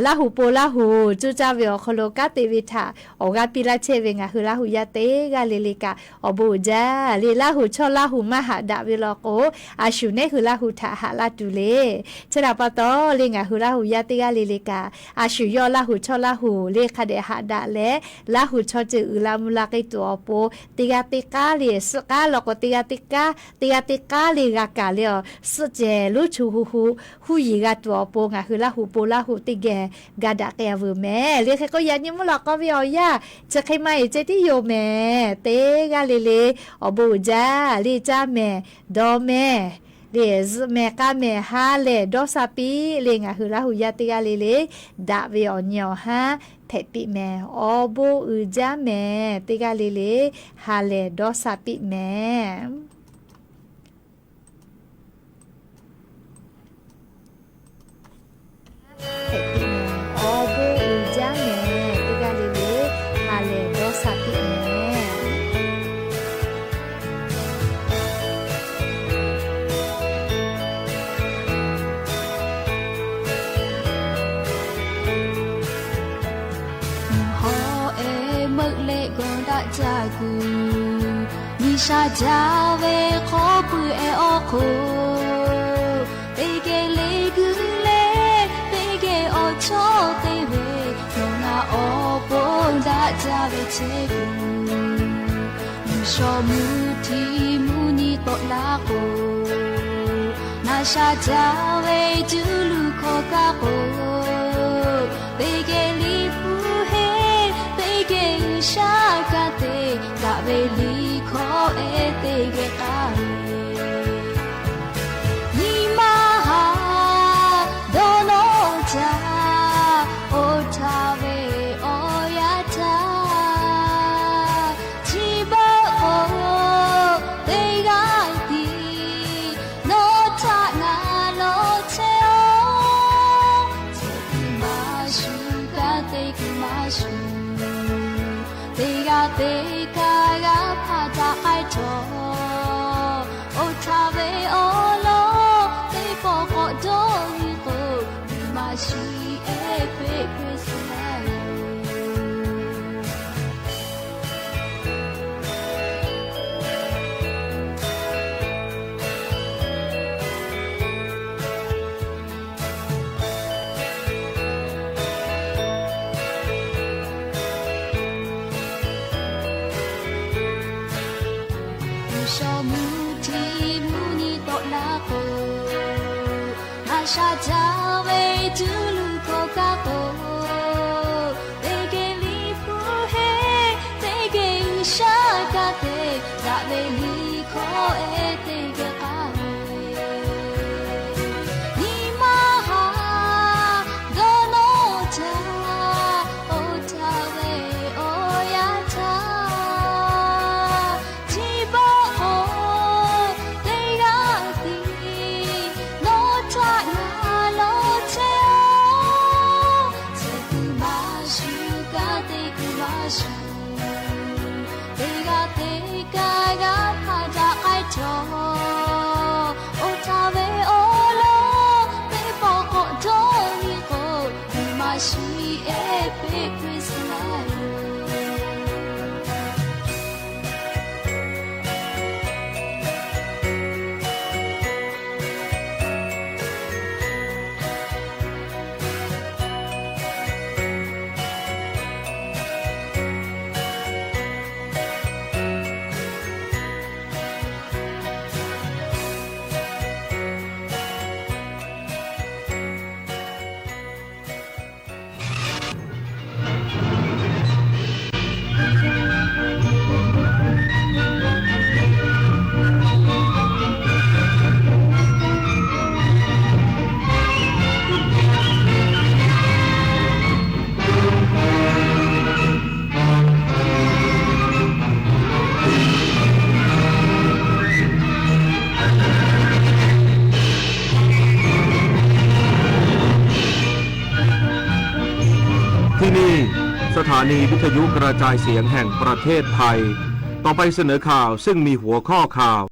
Laˇ huˍ po Laˇ huˍ cuˇ caˇ ve awˬ hk'aw lo kanˉ te ve htaꞈ awˬ g'aˇ piˇ laˇ chehˇ ve ngaˬ hui Laˇ huˍ yaˇ teˇ g'aˇ le le kaꞈ awˬ bon uiˍ jaˇ le. Laˇ huˍ chawˇ Laˇ huˍ maˇ haꞈ daꞈ ve law k'o, a shu nehˉ hui Laˇ huˍ htaꞈ haꞈ laˇ tuˬ le. Chi htaꞈ pa taw le ngaˬ hui Laˇ huˍ yaˇ teˇ g'aˇ le le kaꞈ a shu yawˇ Laˇ huˍ chawˇ Laˇ huˍ le hk'a dehꞈ haꞈ daꞈ leh, Laˇ huˍ chaw ceuˬ uiˍ la mvuh la k'ai tuˬ awˬ pon teˇ g'aˇ teˇ k'aˉ le suhˆ k'aˉ law k'o teˇ g'aˇ teˇ k'aˉ, teˇ g'aˇ teˇ k'aˉ le g'a kaˬ le awˬ suhˆ cehˬ lonˉ chu hu hu huˉ yiˍ g'a tuˬ awˬ pon ngaˬ hui Laˇ huˍ po Laˇ huˍ teˇ geh ga daꞈ k'ai a veuˬ mehˍ le. Hk'e k'o yaꞈ nyi mvuhˇ lawꞈ k'aw ve awˬ yanˇ chi hk'e maˇ heˆ ceh tiˉ yoˬ mehˍ. Teˇ g'aˇ le le awˬ bon uiˍ jaˇ le. Caˇ mehˍ, dawˬ mehˍ le, zuhꞈ mehˍ, k'a mehˍ, ha lehˬ dawˇ sha piˇ le. Ngaˬ hui Laˇ huˍ yaˇ teˇ g'aˇ le le daꞈ ve awˬ nyi awˬ haˉ hpehꞈ piˇ mehˍ. Awˬ bon uiˍ jaˇ mehˍ. Teˇ g'aˇ le le ha lehˬ dawˇ sha piˇ mehˍ. Awˬ bon uiˍ jaˇ mehˍ. Teˇ g'aˇ le le ha lehˬ dawˇ sha piˇ mehˍ. Hawˉ ehˉ meuˆ leh gawˬ daꞈ jaˇ kuiˬ, G'uiˬsha jaˇ ve hk'aw pui ehˉ awˬ hk'oˆ, teˇ geh le guiˬ leh teˇ geh awˬ chawˇ te ve, nawˬ ngaˬ awˬ pon daꞈ jaˇ ve chehˇ kuiˬ, mvuhˇ shawˍ mvuhˇ hti mvuhˇ nyi tawˆ laˇ k'o, G'uiˬsha jaˇ ve cuˇ luˬ hkawˇ kaˇ k'o, teˇ geh liꞈ hpu heˆ, teˇ geh G'uiˬsha kanˉ te, daꞈ ve liꞈ hkawˇ ehˉ teˇ geh k'aˇ ve, nyi ma haˍ dawˇ nawˇ jaˇ, oˇ htaˇ ve awˬ yanˇ htaˇ, chi beuꞈ k'o teˇ g'aˇ tiˉ nawˬ htaꞈ ngaˬ lawˬ chehˇ-oˆ. Chehˇ kuiˬ maˇ shuˍ, kanˉ te kuiˬ maˇ shuˍ, teˇ g'aˇ teˇ kaˇ g'a hpaˇ daꞈ k'ai htawˇ, oˇ htaˇ ve awˬ lawn teˇ pawˆ k'awꞈ dawˇ nyi k'o, nyi ma shiˍ ehˉ peˆ peˆ suh laˇ ve Mvuhˇ shawˍ mvuhˇ hti mvuhˇ nyi tawˆ laˇ k'o, G'uiˬsha jaˇ ve cuˇ luˬ hkawˇ kaˇ k'o, teˇ geh liꞈ hpu heˆ, teˇ geh G'uiˬsha kanˉ te, daꞈ ve liꞈ hkawˇ ehˉ teˇ geh k'aˇ ve, nyi ma haˍ dawˇ nawˇ jaˇ, oˇ htaˇ ve awˬ yanˇ htaˇ, chi beuꞈ k'o teˇ g'aˇ tiˉ nawˬ htaꞈ ngaˬ lawˬ chehˇ-oˆ. ที่นี่ สถานีวิทยุกระจายเสียงแห่งประเทศไทย ต่อไปเสนอข่าวซึ่งมีหัวข้อข่าว